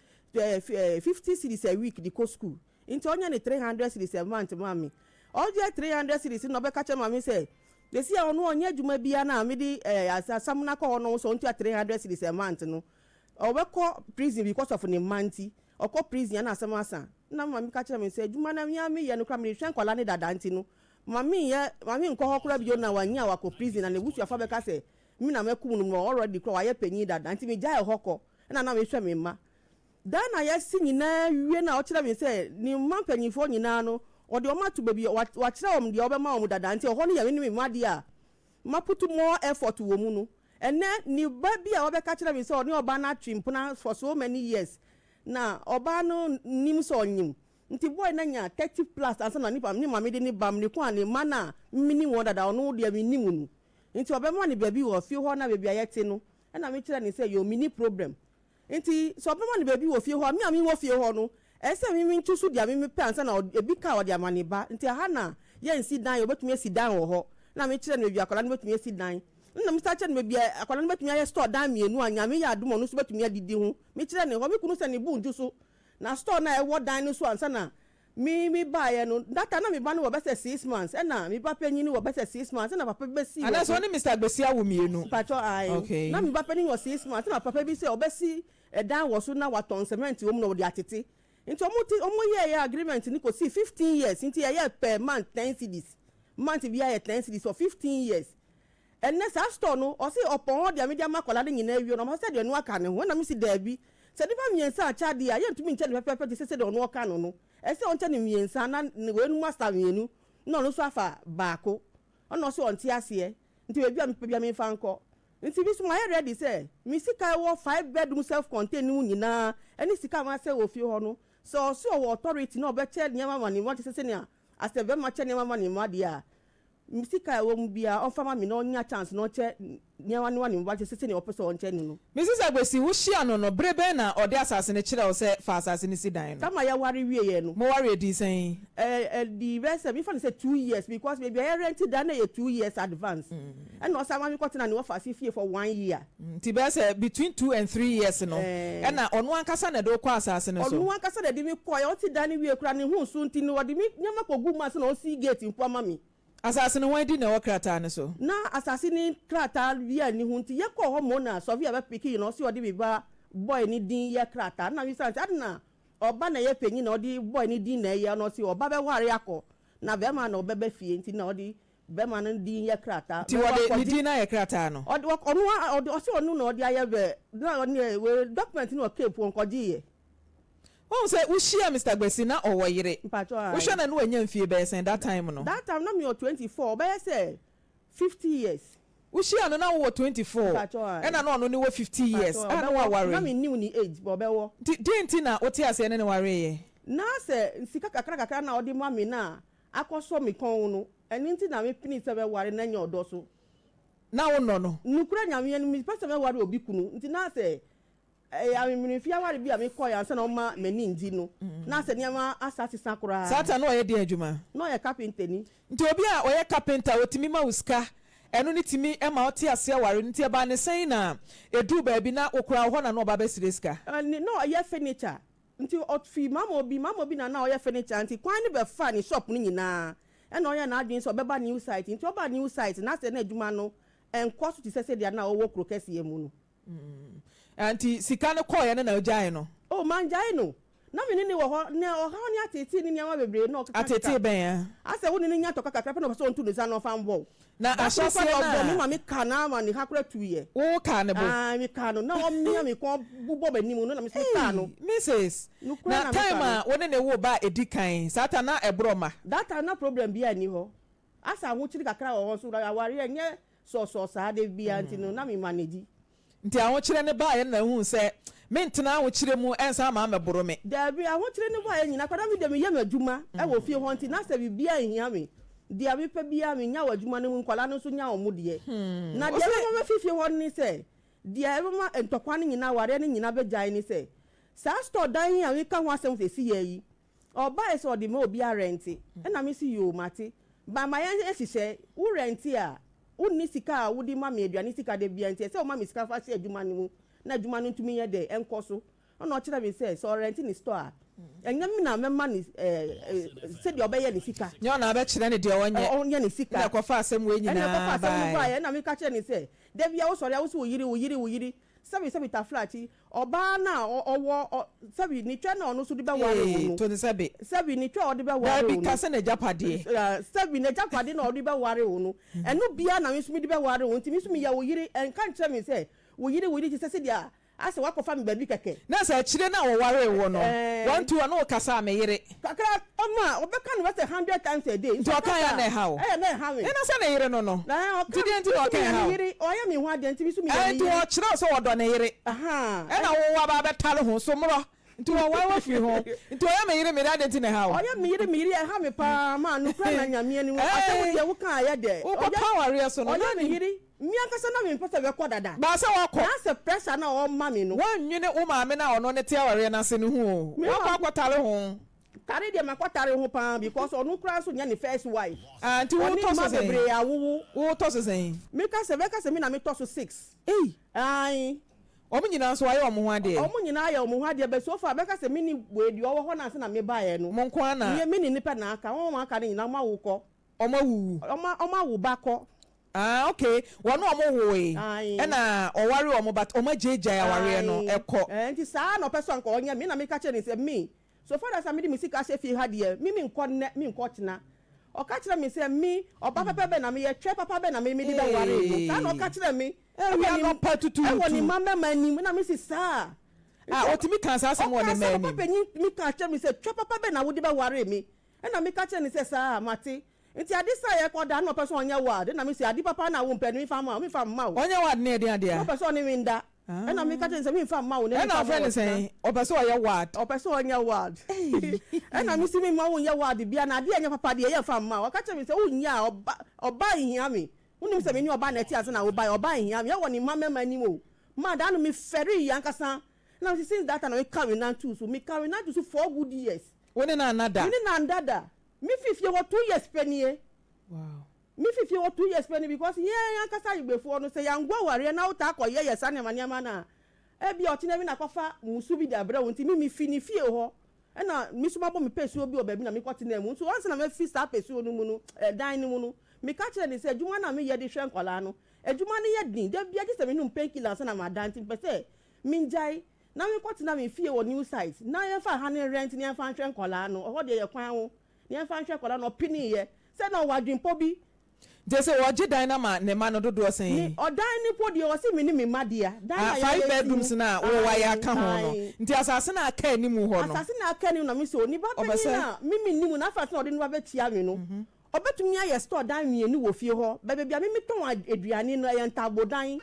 [SPEAKER 5] 50 cedis a week de kɔ school nti ɔnyɛ no 300 cedis a month ma me. Ɔgye 300 cedis no na ɔbɛka kyerɛ maame sɛ seesei a ɔno ɔnyɛ adwuma biara no a mede asɛm no akɔ hɔ no sɛ ɔntua 300 cedis a month no ɔbɛkɔ prison because of ne mma nti. Ɔkɔ prison a na asɛm asa. Na maame ka kyerɛ me sɛ adwuma no a me ara meyɛ no koraa mede hwɛ nkwadaa no dada nti no ma menyɛ ma menkɔ hɔ koraa bio na wanya wakɔ prison na n'abusuafo abɛka sɛ me na makum no ma already koraa wayɛ panyin dada nti megyaee hɔ kɔ ɛna na mehwɛ me mma. Da na yɛasi nyinaa wie na ɔkyerɛ me sɛ ne mma mpanyinfoɔ nyinaa no ɔde wɔn ato baabi wakyerɛ wɔn deɛ ɔbɛma wɔn dada nti ɛhɔ no yɛ me ne me mma deɛ a ma put more effort wɔ mu no. Ɛnnɛ ne ba bi a wabɛka kyerɛ me sɛ ɔne ɔbaa no atwe mpena for so many years na ɔbaa no nnim sɛ ɔnyem nti boy no anya 30 plus ansa na ne maame de ne ba mene ko a ne mma no a menim wɔn dada ɔno deɛ mennim no nti ɔbɛma no baabi wɔ fie hɔ na baabi a yɛte no ɛna mekyerɛ no sɛ yoo menni problem nti sɛ ɔbɛma no baabi wɔ fie hɔ a me a mewɔ fie hɔ no ɛsɛ sɛ me mentu so deɛ me mepɛ ansa na ebi ka a ɔde ama ne ba nti ɛha na yɛnsi dan ɔbɛtumi asi dan wɔ hɔ na mekyerɛ no baabi akwadaa no bɛtumi asi dan. Nna mesan kyerɛ no beebi a akwadaa no bɛtumi ayɛ store dan mienu a Nyame yɛ adom a ɔno nso bɛtumi adidi ho. Mekyerɛɛ no hɔ. Me kunu sɛ ne bo ndwo so. Na store no a ɛwɔ dan no so ansa na me me baeɛ no, that time na me ba no wɔ bɛsɛ 6 months ɛna me ba panyin no wɔ bɛsɛ 6 months ɛna papa bi bɛsii wɔ
[SPEAKER 2] Anaasɛ
[SPEAKER 5] so.
[SPEAKER 2] ɔne Mr. Agbesi awo mienu?
[SPEAKER 5] Mpakyɛ, ae. Na me ba panyin wɔ 6 months ɛna papa bi sɛ ɔbɛsi ɛdan wɔ so na watɔn cement wɔ mu na ɔde atete. Nti ɔmo te ɔmo yɛɛ agreement no kɔsii 15 years, nti yɛyɛ per month 10 cedis. Month biara yɛ 10 cedis for 15 years. Ɛnɛ saa store no, ɔsi ɔpɔn hɔ deɛ mede ama akwadaa no nyinaa awie no, ɔmo sɛ deɛ ɛno aka ne ho. Ɛna mi si daabi, sɛ nipa mmiɛnsa akyɛ adeɛ a, yɛntumi nkyɛ ne pɛpɛɛpɛ te sɛ sɛdeɛ ɔno ɔka no. Ɛsɛ ɔnkyɛ ne mmiɛnsa na ne wei no asa mmienu na ɔno nso afa baako. Ɔna ɔsɛ ɔnte aseɛ, nti beebi a mepɛ bi a memfa nkɔ. Nti bi so ma yɛ ready sɛ me sika ɛwɔ five bedroom self contained no mu nyinaa ɛne sika a ma sɛ wɔ fie hɔ no, sɛ ɔso ɔwɔ authority na ɔbɛkyɛ nneɛma ma ne mma te sɛ sɛnea asɛ bɛrima kyɛ nneɛma ma ne mma deɛ a, me sika a ɛwɔ mu biara ɔmfa ma me na ɔnya chance na ɔkyɛ nneɛma no ma ne mma te sɛ sɛnea ɔpɛ sɛ ɔnkyɛ no no.
[SPEAKER 2] Mrs. Agbesi, wohyia no, bere bɛn na ɔde asase no kyerɛ wo sɛ fa asase no si dan no?
[SPEAKER 5] Kama yɛware wieɛ no.
[SPEAKER 2] Moware adi sɛn?
[SPEAKER 5] Ɛɛ ɛdi bɛ sɛ mefa no sɛ 2 years, because baabi a yɛ rent dan na yɛ 2 years advance, ɛna ɔsan ma mi kɔtena ne wɔfa ase fie for one year.
[SPEAKER 2] Nti bɛyɛ sɛ between 2 and 3 years no, ɛna ɔno ankasa na ɛde wo kɔ asase no so?
[SPEAKER 5] Ɔno ankasa na ɛde mi kɔ. Yɛ ɔte dan no wie kora ne ho so nti no, ɔde mi nneɛma kɔ gu mu ase na ɔsi gate mpo ama mi.
[SPEAKER 2] Asase no, wɔn adi na ɛwɔ krataa no so?
[SPEAKER 5] Na asase ne krataa bi a ni ho, nti yɛkɔɔ hɔ mo na surveyor bɛ pick yi na ɔsi ɔde mi ba boy ne din yɛ krataa. Na mi san sɛ adi na ɔba na ɛyɛ panyin na ɔde boy ne din na ɛyɛ na ɔsi ɔba bɛware akɔ na bɛrima na ɔbɛbɛ fie, nti na ɔde bɛrima no din yɛ krataa.
[SPEAKER 2] Nti wɔde ne din ayɛ krataa no?
[SPEAKER 5] Ɔde ɔno ɔde ɔsi ɔno na ɔde ayɛ bɛ na ɔne wɛ document no wɔ Cape wɔn kɔgye yɛ.
[SPEAKER 2] Wɔn sɛ wohyia Mr. Agbesi na ɔwɔ yere.
[SPEAKER 5] Mpatɔ ayi.
[SPEAKER 2] Wohwɛ na no wanya mfie bɛyɛ sɛn that time no?
[SPEAKER 5] That time na mi wɔ 24, ɔbɛyɛ sɛ 50 years.
[SPEAKER 2] Wohyia no na wowɔ 24?
[SPEAKER 5] Mpatɔ ayi.
[SPEAKER 2] Ɛna na ɔno ne wɔ 50 years a na waware?
[SPEAKER 5] Na mi nim ni age bɔ ɔbɛwɔ.
[SPEAKER 2] Nti deɛ nti na wote aseɛ ne ne wareyɛ?
[SPEAKER 5] Na sɛ sika kakra kakra na ɔde ma mi na akɔsɔ mi kɔn no, ɛno nti na mi pini sɛ bɛware na nyɛ ɔdɔ so.
[SPEAKER 2] Na wonɔ no?
[SPEAKER 5] Nukura Nyame no, mi pɛ sɛ bɛware obi kunu, nti na sɛ ɛyɛ amemenefi aware bi a mekɔ yɛ ansa na ɔma m'ani ngyi no, na sɛ nneɛma asa sesa koraa.
[SPEAKER 2] Saa ta na ɔyɛ deɛ adwuma?
[SPEAKER 5] Na ɔyɛ carpenter ni.
[SPEAKER 2] Nti obi a ɔyɛ carpenter otumi ma wo sika, ɛno ne tumi ma ɔte aseɛ ware no? Nti ɛbaa ne sɛn na ɛduu baabi na wokora wo hɔ na na ɔba bɛsrɛ sika?
[SPEAKER 5] Ɛne na ɔyɛ furniture, nti ɔfi mama obi na ɔyɛ furniture, nti kwan ne bɛfa ne shop no nyinaa, ɛna ɔyɛ n'adwene sɛ ɔbɛba new site. Nti ɔba new site na sɛ na adwuma no ɛnkɔ so te sɛ sɛdeɛ na ɔwɔ kuro kɛseɛ mu no.
[SPEAKER 2] Nti sika no kɔɔeɛ no na ogyae no?
[SPEAKER 5] O, mangyae no. Na me ne ne wɔ hɔ na ɔhaw ne atete ne nneɛma bebree na ɔkeka.
[SPEAKER 2] Atete bɛn
[SPEAKER 5] a? Asɛ wo ne ne nya tɔka kakra pɛ na ɔpɛ sɛ ɔntu ne nsa na ɔfa mbɔ wo.
[SPEAKER 2] Na ahyɛseɛ
[SPEAKER 5] no
[SPEAKER 2] no a
[SPEAKER 5] me ma me ka na ama ne ha kora tu yɛ.
[SPEAKER 2] Wo kaa ne bo?
[SPEAKER 5] Ah, me ka no na ɔmia me kɔn bobɔ m'anim no na me so kaa no.
[SPEAKER 2] Mrs. Na time a wo ne ne wo ba edi kan saa ta na ɛborɔ ma?
[SPEAKER 5] That time na problem bi ani hɔ. Asa ahokyere kakra wɔ hɔ so, awareɛ nyɛ sɔsɔ saa de bia, nti no na me manage.
[SPEAKER 2] Nti ahokyerɛ ne baayɛ no na ehu sɛ mentena ahokyerɛ mu ɛnsa ama amɛboro me?
[SPEAKER 5] Daabi, ahokyerɛ ne baayɛ nyina kɔda mi de meyɛ m'adwuma ɛwɔ fie hɔ, nti na sɛ biribiara nhia me deɛ mepɛ biara menya wɔ adwuma no mu, nkwadaa no nso nya wɔn deɛ. Na deɛ ɛbɛma mɛfi fie hɔ ne sɛ deɛ ɛbɛma ntɔkwa no nyinaa, awareɛ no nyinaa bɛgyae ne sɛ saa store dan yi a meka ho asɛm sɛ esi yɛ yi, ɔbaa sɛ ɔde ma obi arent, ɛna me si yoo, mate ba ma yɛn hyehyɛ. Wo rent a, wonni sika a wode ma me aduane sika de bia, nti ɛsɛ ɔma me sika fa hyɛ adwuma no mu na adwuma no ntumi yɛ dɛ ɛnkɔ so. Ɔna ɔkyerɛ me sɛ ɔrent ne store a, ɛnyɛ me na mɛma ne ɛɛ sɛdeɛ ɔbɛyɛ ne sika.
[SPEAKER 2] Nyɛ ɔna abɛkyerɛ ne deɛ ɔnyɛ.
[SPEAKER 5] Ɔnyɛ ne sika.
[SPEAKER 2] Ɛna ɛkɔfa asɛm wei
[SPEAKER 5] nyinaa. Ɛna ɛkɔfa asɛm no baeɛ. Ɛna meka kyerɛ ne sɛ dabi a wosɔre a wosi wo yere, wo yere, wo yere, sɛbi sɛbi tafrakyi ɔbaa na ɔwɔ sɛbi ne twɛ na ɔno nso de bɛware wo no.
[SPEAKER 2] Toni sɛbi.
[SPEAKER 5] Sɛbi ne twɛ a ɔde bɛware wo no.
[SPEAKER 2] Dabi, kasa na agyapadeɛ.
[SPEAKER 5] Sɛbi n'agyapadeɛ na ɔde bɛware wo no, ɛno bia na mi nso mi de bɛware wo, nti mi nso mi yɛ wo yere. Ɛnka nkyerɛ mi sɛ wo yere, wo yere te sɛ sɛdeɛ asɛ wakɔfa mi baabi kɛkɛ.
[SPEAKER 2] Na sɛ akyire na wɔware wo no, wɔntu ɔno kasa a me yere.
[SPEAKER 5] Kakra ɔma ɔbɛka no bɛsɛ 100 times a day.
[SPEAKER 2] Nti ɔka yɛ na ɛha wo?
[SPEAKER 5] Ɛyɛ na ɛha mi.
[SPEAKER 2] Ɛna sɛ ne yere no, nti deɛ nti na ɔka ɛha wo?
[SPEAKER 5] Ɔyɛ mi ho adeɛ nti mi nso mi yɛ ne
[SPEAKER 2] yere. Nti ɔkyerɛ sɛ ɔdɔ ne yere, ɛna wo aba abɛtale ho so mmorɔ, nti wɔware wa firi ho, nti ɔyɛ me yere, me yere ade nti na ɛha wo?
[SPEAKER 5] Ɔyɛ me yere, me yere ɛha me paa maa nukura na Nyame anim asɛm deɛ woka ayɛ dɛ.
[SPEAKER 2] Wokɔpa awareɛ so no.
[SPEAKER 5] Ɔyɛ me yere, mi ankasa na mi mpɛ sɛ bɛkɔ dada.
[SPEAKER 2] Baasa wakɔ.
[SPEAKER 5] Na sɛ pressure na ɔma mi no.
[SPEAKER 2] Wɔnnwene wo maame na ɔno ne te awareɛ no ase no ho o, wakɔ akɔtale ho.
[SPEAKER 5] Tare deɛ makɔ tare ho paa because ɔno koraa nso nyɛ ne first wife.
[SPEAKER 2] Ah nti wo
[SPEAKER 5] Ɔne
[SPEAKER 2] tɔ so
[SPEAKER 5] mma
[SPEAKER 2] sɛn?
[SPEAKER 5] bebree awowo.
[SPEAKER 2] Wo tɔ so sɛn?
[SPEAKER 5] Meka sɛ bɛka sɛ me na me tɔ so six.
[SPEAKER 2] Ei!
[SPEAKER 5] Ae.
[SPEAKER 2] Wɔn nyinaa nso wɔayɛ wɔn ho adeɛ?
[SPEAKER 5] Wɔn nyinaa ayɛ wɔn ho adeɛ but so far bɛka sɛ me ne wei deɛ ɔwɔ hɔ no ansa na me baeɛ no.
[SPEAKER 2] Mo nko ara na.
[SPEAKER 5] Me me ne no pɛ na aka, wɔn a wɔn aka no nyinaa wɔn awo kɔ.
[SPEAKER 2] Wɔn awuwu?
[SPEAKER 5] Wɔn wɔn awo ba kɔ.
[SPEAKER 2] Ah okay, wɔn a wɔn woe
[SPEAKER 5] Ae.
[SPEAKER 2] ɛna ɔware wɔn but wɔn agyaegyae awareɛ no
[SPEAKER 5] Ae.
[SPEAKER 2] ɛkɔ.
[SPEAKER 5] Ɛɛ nti saa na ɔpɛ sɛ anka ɔnyɛ me na meka kyerɛ no sɛ me So far as a mede me sika ahyɛ fie ha deɛ, me menkɔ nnɛ, menkɔ ɔkyena. Ɔka kyerɛɛ me sɛ, Me, ɔbaa papa bɛn na meyɛ, twɛ papa bɛn na me mede bɛwaree no? Saa na ɔka kyerɛɛ me
[SPEAKER 2] Awia
[SPEAKER 5] wɔ ne
[SPEAKER 2] anɔpa
[SPEAKER 5] wɔ ne
[SPEAKER 2] tutuutu.
[SPEAKER 5] mma mmarima anim. Ɛna mese, Saa?
[SPEAKER 2] Ah, ɔtumi kaa saa asɛm wɔ
[SPEAKER 5] Ɔkaa
[SPEAKER 2] ne mma
[SPEAKER 5] sɛ,
[SPEAKER 2] anim?
[SPEAKER 5] Papa panyin tumi kaa kyerɛɛ me sɛ, Twɛ papa bɛn na wode bɛwaree me? Ɛna meka kyerɛɛ no sɛ, Saa, mate. Nti ade sa a yɛkɔ da na ɔpɛ sɛ ɔnyɛ ward ɛna me se ade papa na wompɛ no memfa mma wo memfa mma wo.
[SPEAKER 2] Ɔnyɛ ward no yɛ den adeɛ a.
[SPEAKER 5] Na ɔpɛ sɛ ɔne me nda ɛna meka kyerɛ no sɛ memfa mma wo na
[SPEAKER 2] Ɛna
[SPEAKER 5] memfa
[SPEAKER 2] ɔfrɛ
[SPEAKER 5] mma
[SPEAKER 2] no
[SPEAKER 5] wo ɔkyena.
[SPEAKER 2] sɛn? Ɔpɛ sɛ ɔyɛ ward.
[SPEAKER 5] Ɔpɛ sɛ ɔnyɛ ward ɛna me se memma wo nyɛ ward bia na adeɛ a ɛnyɛ papa deɛ yɛmfa mma wo. Ɔka kyerɛ me sɛ wonyɛ a ɔba ɔbaa nhia me wonim sɛ me ne ɔbaa na ɛte ansa na wobaeɛ ɔbaa nhia me ɛwɔ ne mma mmarima anim o ma da no mefɛreeɛ ankasa na me se since that time na meka me nan too so meka me nan too so four good years.
[SPEAKER 2] Wo ne no anna da?
[SPEAKER 5] Me ne no anda da. Me fi fie hɔ 2 years pɛ nie. Me fi fie hɔ 2 years pɛ nie because yɛn ankasa Ayigbefoɔ no sɛ yɛangu awareɛ na wotaa kɔ yɛ yɛ saa nneɛma nneɛma no a ebia ɔkyena bi na akɔfa mmusu bi de abrɛ wo nti me me fi ne fie hɔ ɛna me nso mabɔ me pɛsuo bi wɔ baabi na mekɔ tenaa mu nso ansa na mɛfi saa pɛsuo no mu no ɛdan no mu no meka kyerɛɛ no sɛ adwuma no a meyɛ de hwɛ nkwadaa no adwuma no yɛ den da biara gye sɛ menom painkiller ansa na mada nti mepɛ sɛ mengyae na menkɔtena me fie wɔ new site na yɛmfa ha no rent na yɛmfa nhwɛ nkwadaa no, ɛhɔ deɛ yɛ kwan ho, na yɛmfa nhwɛ nkwadaa no, ɔpeneeɛ sɛ na ɔwɔ adwenpɔ bi.
[SPEAKER 2] Nti sɛ wɔgye dan no ama ne mma no dodoɔ sɛn?
[SPEAKER 5] Ne, ɔdan no mpo deɛ ɔse me ne me mma dea, dan no
[SPEAKER 2] Ah,
[SPEAKER 5] a
[SPEAKER 2] five
[SPEAKER 5] yɛayɛ asi
[SPEAKER 2] bedrooms
[SPEAKER 5] no,
[SPEAKER 2] no a wo wayɛ
[SPEAKER 5] ae,
[SPEAKER 2] aka ho no,
[SPEAKER 5] ae.
[SPEAKER 2] nti asase no a aka anim hɔ no?
[SPEAKER 5] Asase no a aka anim na me sɛ onipa
[SPEAKER 2] Ɔpɛ
[SPEAKER 5] panin
[SPEAKER 2] sɛ.
[SPEAKER 5] a me mennim no, afei na ɔde no ba bɛkyia me no, Ɔbɛtumi ayɛ store dan mienu wɔ fie hɔ, but baabi a me metɔn aduane no, ɛyɛ ntaabodan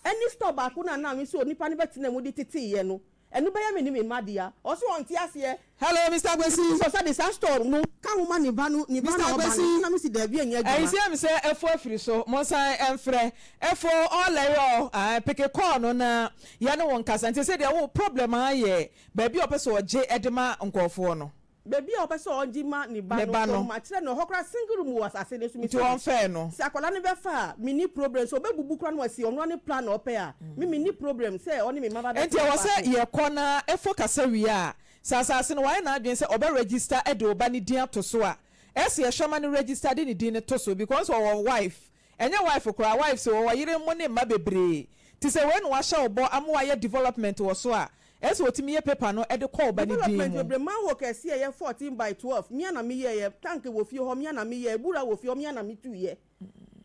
[SPEAKER 5] ɛne store baako no a na me sɛ onipa no bɛtena mu de teteeɛ no, ɛno bɛyɛ me ne me mma dea. Ɔse ɔnte aseɛ.
[SPEAKER 2] Hello, Mister Akwasi.
[SPEAKER 5] Sɛ ɔsa de saa store no ka ho ma ne ba no, ne ba
[SPEAKER 2] Mister
[SPEAKER 5] no a ɔba no,
[SPEAKER 2] Akwasi.
[SPEAKER 5] na me se daabi ɛnyɛ adwuma.
[SPEAKER 2] Ɛyi sɛ sɛ ɛfo afiri so, monsan ɛmfrɛ ɛfo ɔlɛyɔ ae peke call no na yɛne wo nkasa. Nti sɛ deɛ wo problem ara yɛ baabi a ɔpɛ sɛ ɔgye ɛde ma nkurɔfoɔ no.
[SPEAKER 5] Baabi a ɔpɛ sɛ ɔgye ma ne ba
[SPEAKER 2] Ne
[SPEAKER 5] no
[SPEAKER 2] ba no.
[SPEAKER 5] kɔ, makyerɛ no ɛhɔ koraa single room wɔ asase no so,
[SPEAKER 2] Nti wɔnfɛɛ no.
[SPEAKER 5] Sɛ akwadaa no bɛfa a, menni problem, sɛ ɔbɛbubu koraa na wasi ɔno ara ne plan na ɔpɛ a, me menni problem sɛ ɔne me mma ba
[SPEAKER 2] Nti
[SPEAKER 5] bɛtena
[SPEAKER 2] ɛwɔ sɛ
[SPEAKER 5] faako.
[SPEAKER 2] yɛkɔ na ɛfo kasa wie a, sɛ asase no wayɛ n'adwene sɛ ɔbɛ register de wo ba no din ato so a, ɛsɛ yɛhwɛ ma no register de ne din no to so because ɔwɔ wife, ɛnyɛ wife koraa, wife sɛ ɔwɔ yere mo ne mma bebree, nti sɛ wei na wahyɛ wo bɔ ama wayɛ development wɔ so a, Ɛsɛ sɛ otumi yɛ paper no de kɔ ɔba no din
[SPEAKER 5] Development
[SPEAKER 2] mu.
[SPEAKER 5] bebree, manhole kɛseɛ a ɛyɛ 14 by 12, me ara na meyɛeɛ, tank wɔ fie hɔ, me ara na meyɛɛ, abura wɔ fie hɔ, me ara na metuiɛ.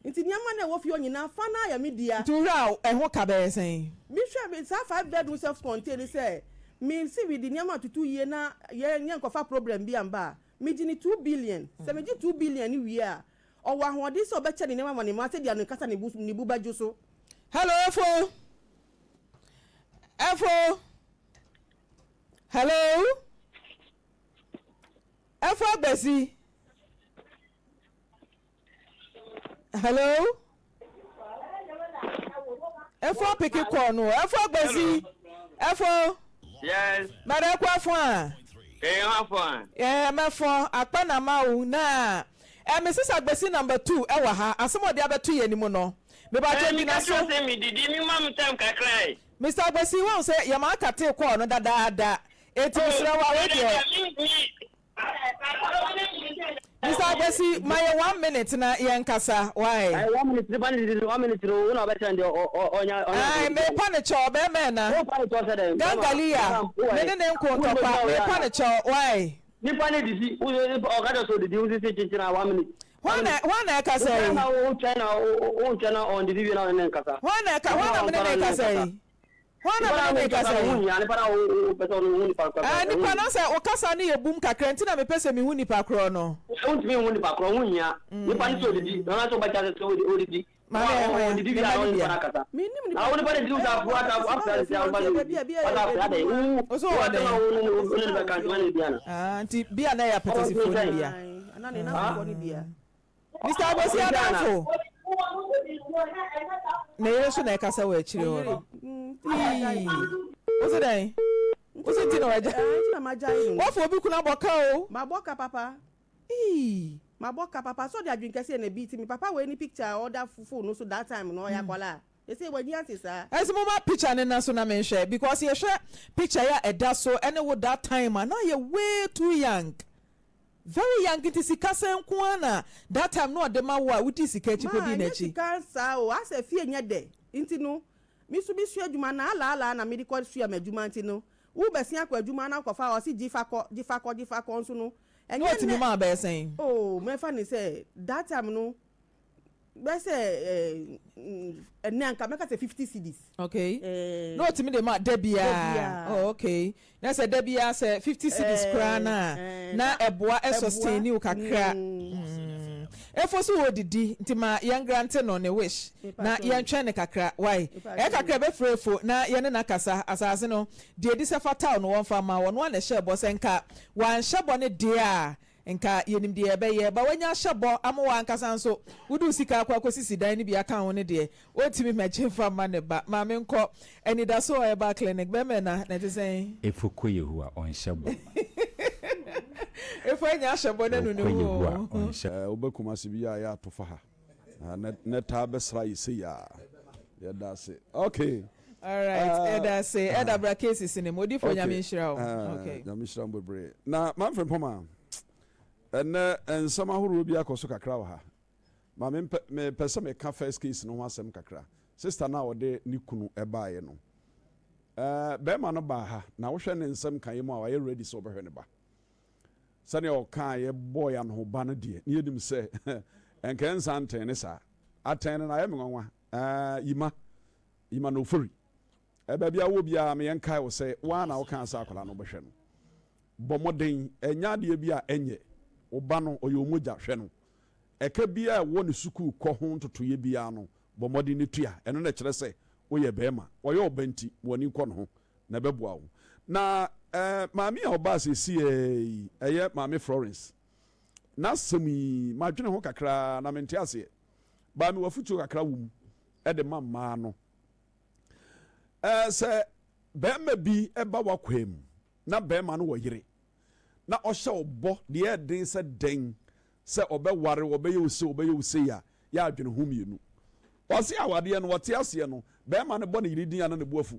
[SPEAKER 5] Nti nneɛma no a ɛwɔ fie hɔ nyinaa, fa no ara yɛ me dea.
[SPEAKER 2] Nti wohwɛ a ɛho ka bɛyɛ sɛn?
[SPEAKER 5] Mehwɛ me saa five bedroom self contained no sɛ, me se mede nneɛma atutu yie na yɛn yɛnkɔfa problem bi amba a, megye no 2 billion. Sɛ megye 2 billion no wie a, ɔwɔ ahoɔden sɛ ɔbɛkyɛ ne nneɛma ama ne mma sɛdeɛ ne nkasa ne bo ne bo bɛdwo so.
[SPEAKER 2] Hello Efo. Efo. Hello. Efo Agbesi. Hello. Efo piki kɔɔ no. Efo Agbesi. Efo.
[SPEAKER 6] Yes.
[SPEAKER 2] Mɛrɛ kɔ afɔ a.
[SPEAKER 6] Ee, afɔ a.
[SPEAKER 2] Ɛɛ mɛfɔ akpa na ma wo na ɛ Mrs Agbesi number 2 ɛwɔ ha asɛm a ɔde abɛto yɛn anim no. Mebatɔ
[SPEAKER 6] Ɛɛ,
[SPEAKER 2] gyina
[SPEAKER 6] meka
[SPEAKER 2] so.
[SPEAKER 6] kyerɛ sɛ medidi, me ma me time kakra yi.
[SPEAKER 2] Mr Agbesi wɔn sɛ yɛn akate kɔɔ no dadaada eti mesrɛ wo a wei deɛ. Mr Agbesi ma yɛ one minute na yɛn kasa why.
[SPEAKER 6] Ɛɛ, 1 minute nipa ne didi 1 minute no wo na ɔbɛkyerɛ deɛ ɔnya ɔnya.
[SPEAKER 2] Ayi mepa ne kyɛw bɛrima ɛna.
[SPEAKER 6] Wo pa ne kyɛw sɛ dɛ.
[SPEAKER 2] Gangaliya me ne ne nko ntɔkwa mepa ne kyɛw why.
[SPEAKER 6] Nipa ne didi wo ɔka kyerɛ sɛ odidi wo sisi kyinkyin a 1 minute.
[SPEAKER 2] Hwan na hwan na ɛkasa yi.
[SPEAKER 6] Na wo twɛn na wo twɛn na ɔndidi wie na ɔne ne nkasa.
[SPEAKER 2] Hwan na ɛka hwan na me ne ne kasa yi. Hwan na me ne ne kasa yi.
[SPEAKER 6] Nipa na wo pɛ sɛ ɔno hu nipa korɔ.
[SPEAKER 2] Ɛɛ nipa no sɛ ɔkasa no yɛ bum kakra nti na mepɛ sɛ mehu nipa korɔ no.
[SPEAKER 6] Wontumi nhu nipa korɔ ho hia. Nipa no sɛ odidi na ɔno sɛ ɔbɛkyɛ sɛ odidi.
[SPEAKER 2] Maame ɛhɔ ya
[SPEAKER 6] Odidi
[SPEAKER 2] ne
[SPEAKER 6] wie a
[SPEAKER 2] mma no
[SPEAKER 6] ɔne nipa
[SPEAKER 2] bia.
[SPEAKER 6] no akasa.
[SPEAKER 5] Mennim
[SPEAKER 6] Na
[SPEAKER 5] nipa
[SPEAKER 6] wo nipa no didi wo sɛ afu ata afra ne sɛ ɔba ne didi. Ɔta afra dɛ wo
[SPEAKER 2] Ɔsɛ
[SPEAKER 6] wo
[SPEAKER 2] ɔwɔ
[SPEAKER 6] asɛm
[SPEAKER 2] dɛn?
[SPEAKER 6] a wo ne wo ne no bɛka nti ma ne bia no.
[SPEAKER 2] Ah nti bia na ɛyɛ apɛtɛsifoɔ no bia.
[SPEAKER 5] Ana ne namfoɔ no bia.
[SPEAKER 2] Mr Agbesi Adamfo. Ne yere so na ɛkasa wɔ akyire hɔ no. Ii. Wo se dɛn? Wo se nti na wagya.
[SPEAKER 5] Ɛɛ nti na magyae no no.
[SPEAKER 2] Woafa obi kunu abɔ ka o.
[SPEAKER 5] Mabɔ ka papa.
[SPEAKER 2] Eii.
[SPEAKER 5] Mabɔ ka papa sɛ ɔde adwene kɛseɛ na ɛbi ti me papa wei ne picture a ɔda phone no so that time no ɔyɛ akwadaa seesei wanyin ate saa.
[SPEAKER 2] Ɛse moma picture no nna so na menhwɛ because yɛhwɛ picture yi a ɛda so ɛne wo that time a na ɔyɛ way too young very young nti sika sɛn nko ara na that time na ɔde ma wo a wodii sika akyi
[SPEAKER 5] Maa
[SPEAKER 2] kɔdii
[SPEAKER 5] ɛnyɛ
[SPEAKER 2] n'akyi.
[SPEAKER 5] sika saa o asɛ fie nyɛ dɛ nti no me nso me sua adwuma na alaalaa na mede kɔ sua m'adwuma nti no wo bɛsen akɔ adwuma na wokɔfa a ɔse gye fa kɔ gye fa kɔ gye fa kɔ nso no
[SPEAKER 2] Na
[SPEAKER 5] ɛnyɛ
[SPEAKER 2] ɔtumi
[SPEAKER 5] nnɛ
[SPEAKER 2] maa bɛyɛ sɛn?
[SPEAKER 5] oh mɛfa ne sɛ that time no bɛyɛ sɛ eh, ɛnɛ anka mɛka sɛ 50 cedis.
[SPEAKER 2] Okay.
[SPEAKER 5] Eh,
[SPEAKER 2] Na ɔtumi de ma da
[SPEAKER 5] da
[SPEAKER 2] biara.
[SPEAKER 5] biara.
[SPEAKER 2] Oh, okay. Na sɛ da biara sɛ 50 cedis koraa
[SPEAKER 5] Eh,
[SPEAKER 2] no a,
[SPEAKER 5] eh,
[SPEAKER 2] na
[SPEAKER 5] na
[SPEAKER 2] ɛboa
[SPEAKER 5] ɛboa.
[SPEAKER 2] sustain wo kakra. Efo so wɔdidi nti ma yɛn grante no ne wish na
[SPEAKER 5] Mepa kyɛw.
[SPEAKER 2] yɛntwɛn ne kakra. Wai?
[SPEAKER 5] Mepa
[SPEAKER 2] Ɛyɛ
[SPEAKER 5] kyɛw.
[SPEAKER 2] kakra ɛbɛfrɛ efo na yɛne no akasa. Asase no, deɛ ɛdi sɛ fataw no wɔmfa mma wɔn. Ɔno ara na ɛhyɛɛ bɔ sɛ nka wanhyɛ bɔ no deɛ a, Nka yɛnim deɛ yɛbɛyɛ, but wanya ahyɛ bɔ ama wo ankasa nso wode wo sika akɔ akɔsisi dan no bi aka ho no deɛ, ɔntumi mmɛgye mfa mma ne ba. Maame nkɔ Anidaso Herbal Clinic, bɛrima ɛna, na ɛte sɛn?
[SPEAKER 7] Efo kɔ Yehowa ɔnhyɛ bɔ.
[SPEAKER 2] Efo anya ahyɛ bɔ no anu ne
[SPEAKER 7] Ɔkɔ
[SPEAKER 2] ho
[SPEAKER 7] Yehowa
[SPEAKER 2] oo.
[SPEAKER 7] ɔnhyɛ.
[SPEAKER 8] Eh, wobɛ Kumasi bi a yɛ ato fa ha. Ah, nɛ nɛ taa bɛsra yɛ sei a. Yɛda ase. Okay.
[SPEAKER 2] Alright,
[SPEAKER 8] Ah,
[SPEAKER 2] yɛda ase. Ɛda bra cases no mu. Odiyifoɔ
[SPEAKER 8] okay.
[SPEAKER 2] Nyame nhyira wo.
[SPEAKER 8] Ah,
[SPEAKER 2] Okay.
[SPEAKER 8] Nyame nhyira mo bebree. Na Manfred Mpoma, ɛnɛ nsɛm ahorow bi akɔ so kakra wɔ ha. Ma mempɛ mepɛ sɛ meka first case no ho asɛm kakra. Sister no a ɔde ne kunu ɛbaeɛ no. Eh, bɛrima no baa ha na wohwɛ ne nsɛm kaeɛ mu a wayɛ ready sɛ ɔbɛhwɛ ne ba. Sɛnea ɔkaeɛ bɔɔ yɛn anohoba no deɛ, na yɛnim sɛ ɛnka ɛnsa ntɛn ne saa. Atɛn no na ayɛ me nwanwa. Eh, Yima, Yima na Ofori. Eh, baabi a wowɔ biara, me yɛnkae wo sɛ wo ara na wokaa sɛ akwadaa no wobɛhwɛ no. Bɔ mmɔden, ɛnyɛ adeɛ bi a ɛnyɛ. Wo ba no, ɔyɛ wo mogya, hwɛ no. Ɛka biara a ɛwɔ ne sukuu kɔ ho ntotoeɛ biara no, bɔ mmɔden na tua. Ɛno na ɛkyerɛ sɛ woyɛ barima. Ɔyɛ ɔba nti, ma w'ani nkɔ ne ho. na ɛbɛboa wo. Na eh, maame a ɔbaa seesei yi, ɛyɛ Maame Florence. N'asɛm yi, madwene ho kakra na mente aseɛ. Baa mewɔ afotuo kakra wɔ mu de ma mmaa no. Eh, sɛ barima bi ba w'akwaa mu na barima no wɔ yere na ɔhyɛ wo bɔ deɛ ɛden sɛ dɛn sɛ ɔbɛware wo, ɔbɛyɛ wo sei, ɔbɛyɛ wo sei a, yɛ adwene ho mmienu. Ɔse awadeɛ no, ɔte aseɛ no, bɛrima no bɔ ne yere din a na ne bo afu.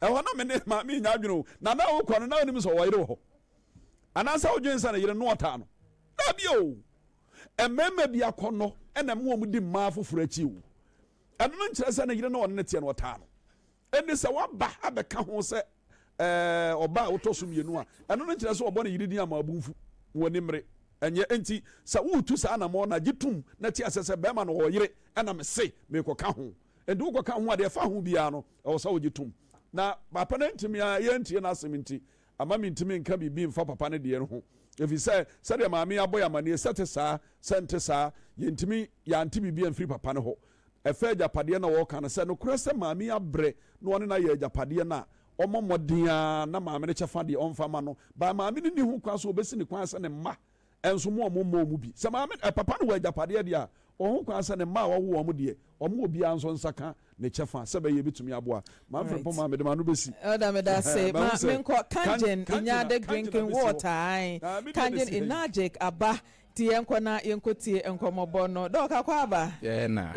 [SPEAKER 8] Ɛhɔ na me ne maame nya adwene o. Na na wokɔ no, na wonim sɛ ɔwɔ yere wɔ hɔ. Anaasɛ wodwene sɛ ne yere no ɔtaa no. Dabi o. Mmarima bi akɔnnɔ na ɛma wɔn di mmaa foforɔ akyi o. Ɛno no nkyerɛ sɛ ne yere no ɔne ne teɛ no ɔtaa no. Ɛnde sɛ waba abɛka ho sɛ ɔbaa a wotɔ so mmienu a, ɛno no nkyerɛ sɛ ɔbɔ ne yere din ama abo mfu na w'ani mmere. Ɛnyɛ. Enti sɛ woretu saa anammɔn no a, gye tom na te aseɛ sɛ barima no ɔwɔ yere ɛna mese merekɔka ho. Enti wokɔka ho a, deɛ ɛfa ho biara no, ɛwɔ sɛ wogye tom. Na papa no antumi a yɛantie n'asɛm nti, ama mentumi nka biribi mfa papa no deɛ no ho. Ɛfiri sɛ, sɛdeɛ maame yi abɔ yɛn amanneɛ, sɛ ɛte saa, sɛ ɛnte saa, yɛntumi, yɛante biribi amfiri papa no hɔ. Ɛfa agyapadeɛ no a wɔreka no, sɛ nokorɛ sɛ maame yi abrɛ na ɔne no ayɛ agyapadeɛ no a, ɔmmɔ mmɔden ara na maame no kyɛfa deɛ ɔmfa mma no. But maame no nni ho kwan sɛ ɔbɛsi ne kwan sɛ ne mma nso mo a wɔmmɔ wɔn bi. Sɛ maame, eh, papa no wɔ agyapadeɛ deɛ a, ɔwɔ ho kwan sɛ ne mma a wawo wɔn deɛ, wɔn obiara nso nsa ka ne kyɛfa sɛ ɛbɛyɛ ɛbɛtumi aboa. Manfred
[SPEAKER 2] Right.
[SPEAKER 8] Mpoma, mede m'ano bɛsi.
[SPEAKER 2] Elder meda ase.
[SPEAKER 8] Mahu
[SPEAKER 2] Ma
[SPEAKER 8] sɛ
[SPEAKER 2] menkɔ
[SPEAKER 8] kan,
[SPEAKER 2] Kangen
[SPEAKER 8] Kangen a,
[SPEAKER 2] Inyade
[SPEAKER 8] Kangen
[SPEAKER 2] drinking
[SPEAKER 8] abɛsi hɔ.
[SPEAKER 2] water ae.
[SPEAKER 8] Ah, me deɛ na
[SPEAKER 2] Kangen
[SPEAKER 8] ɛsi ha yi.
[SPEAKER 2] Enagic aba. Nti yɛnkɔ na yɛnkɔtie nkɔmmɔbɔ no. Doc akɔ aba?
[SPEAKER 7] Yɛɛ na.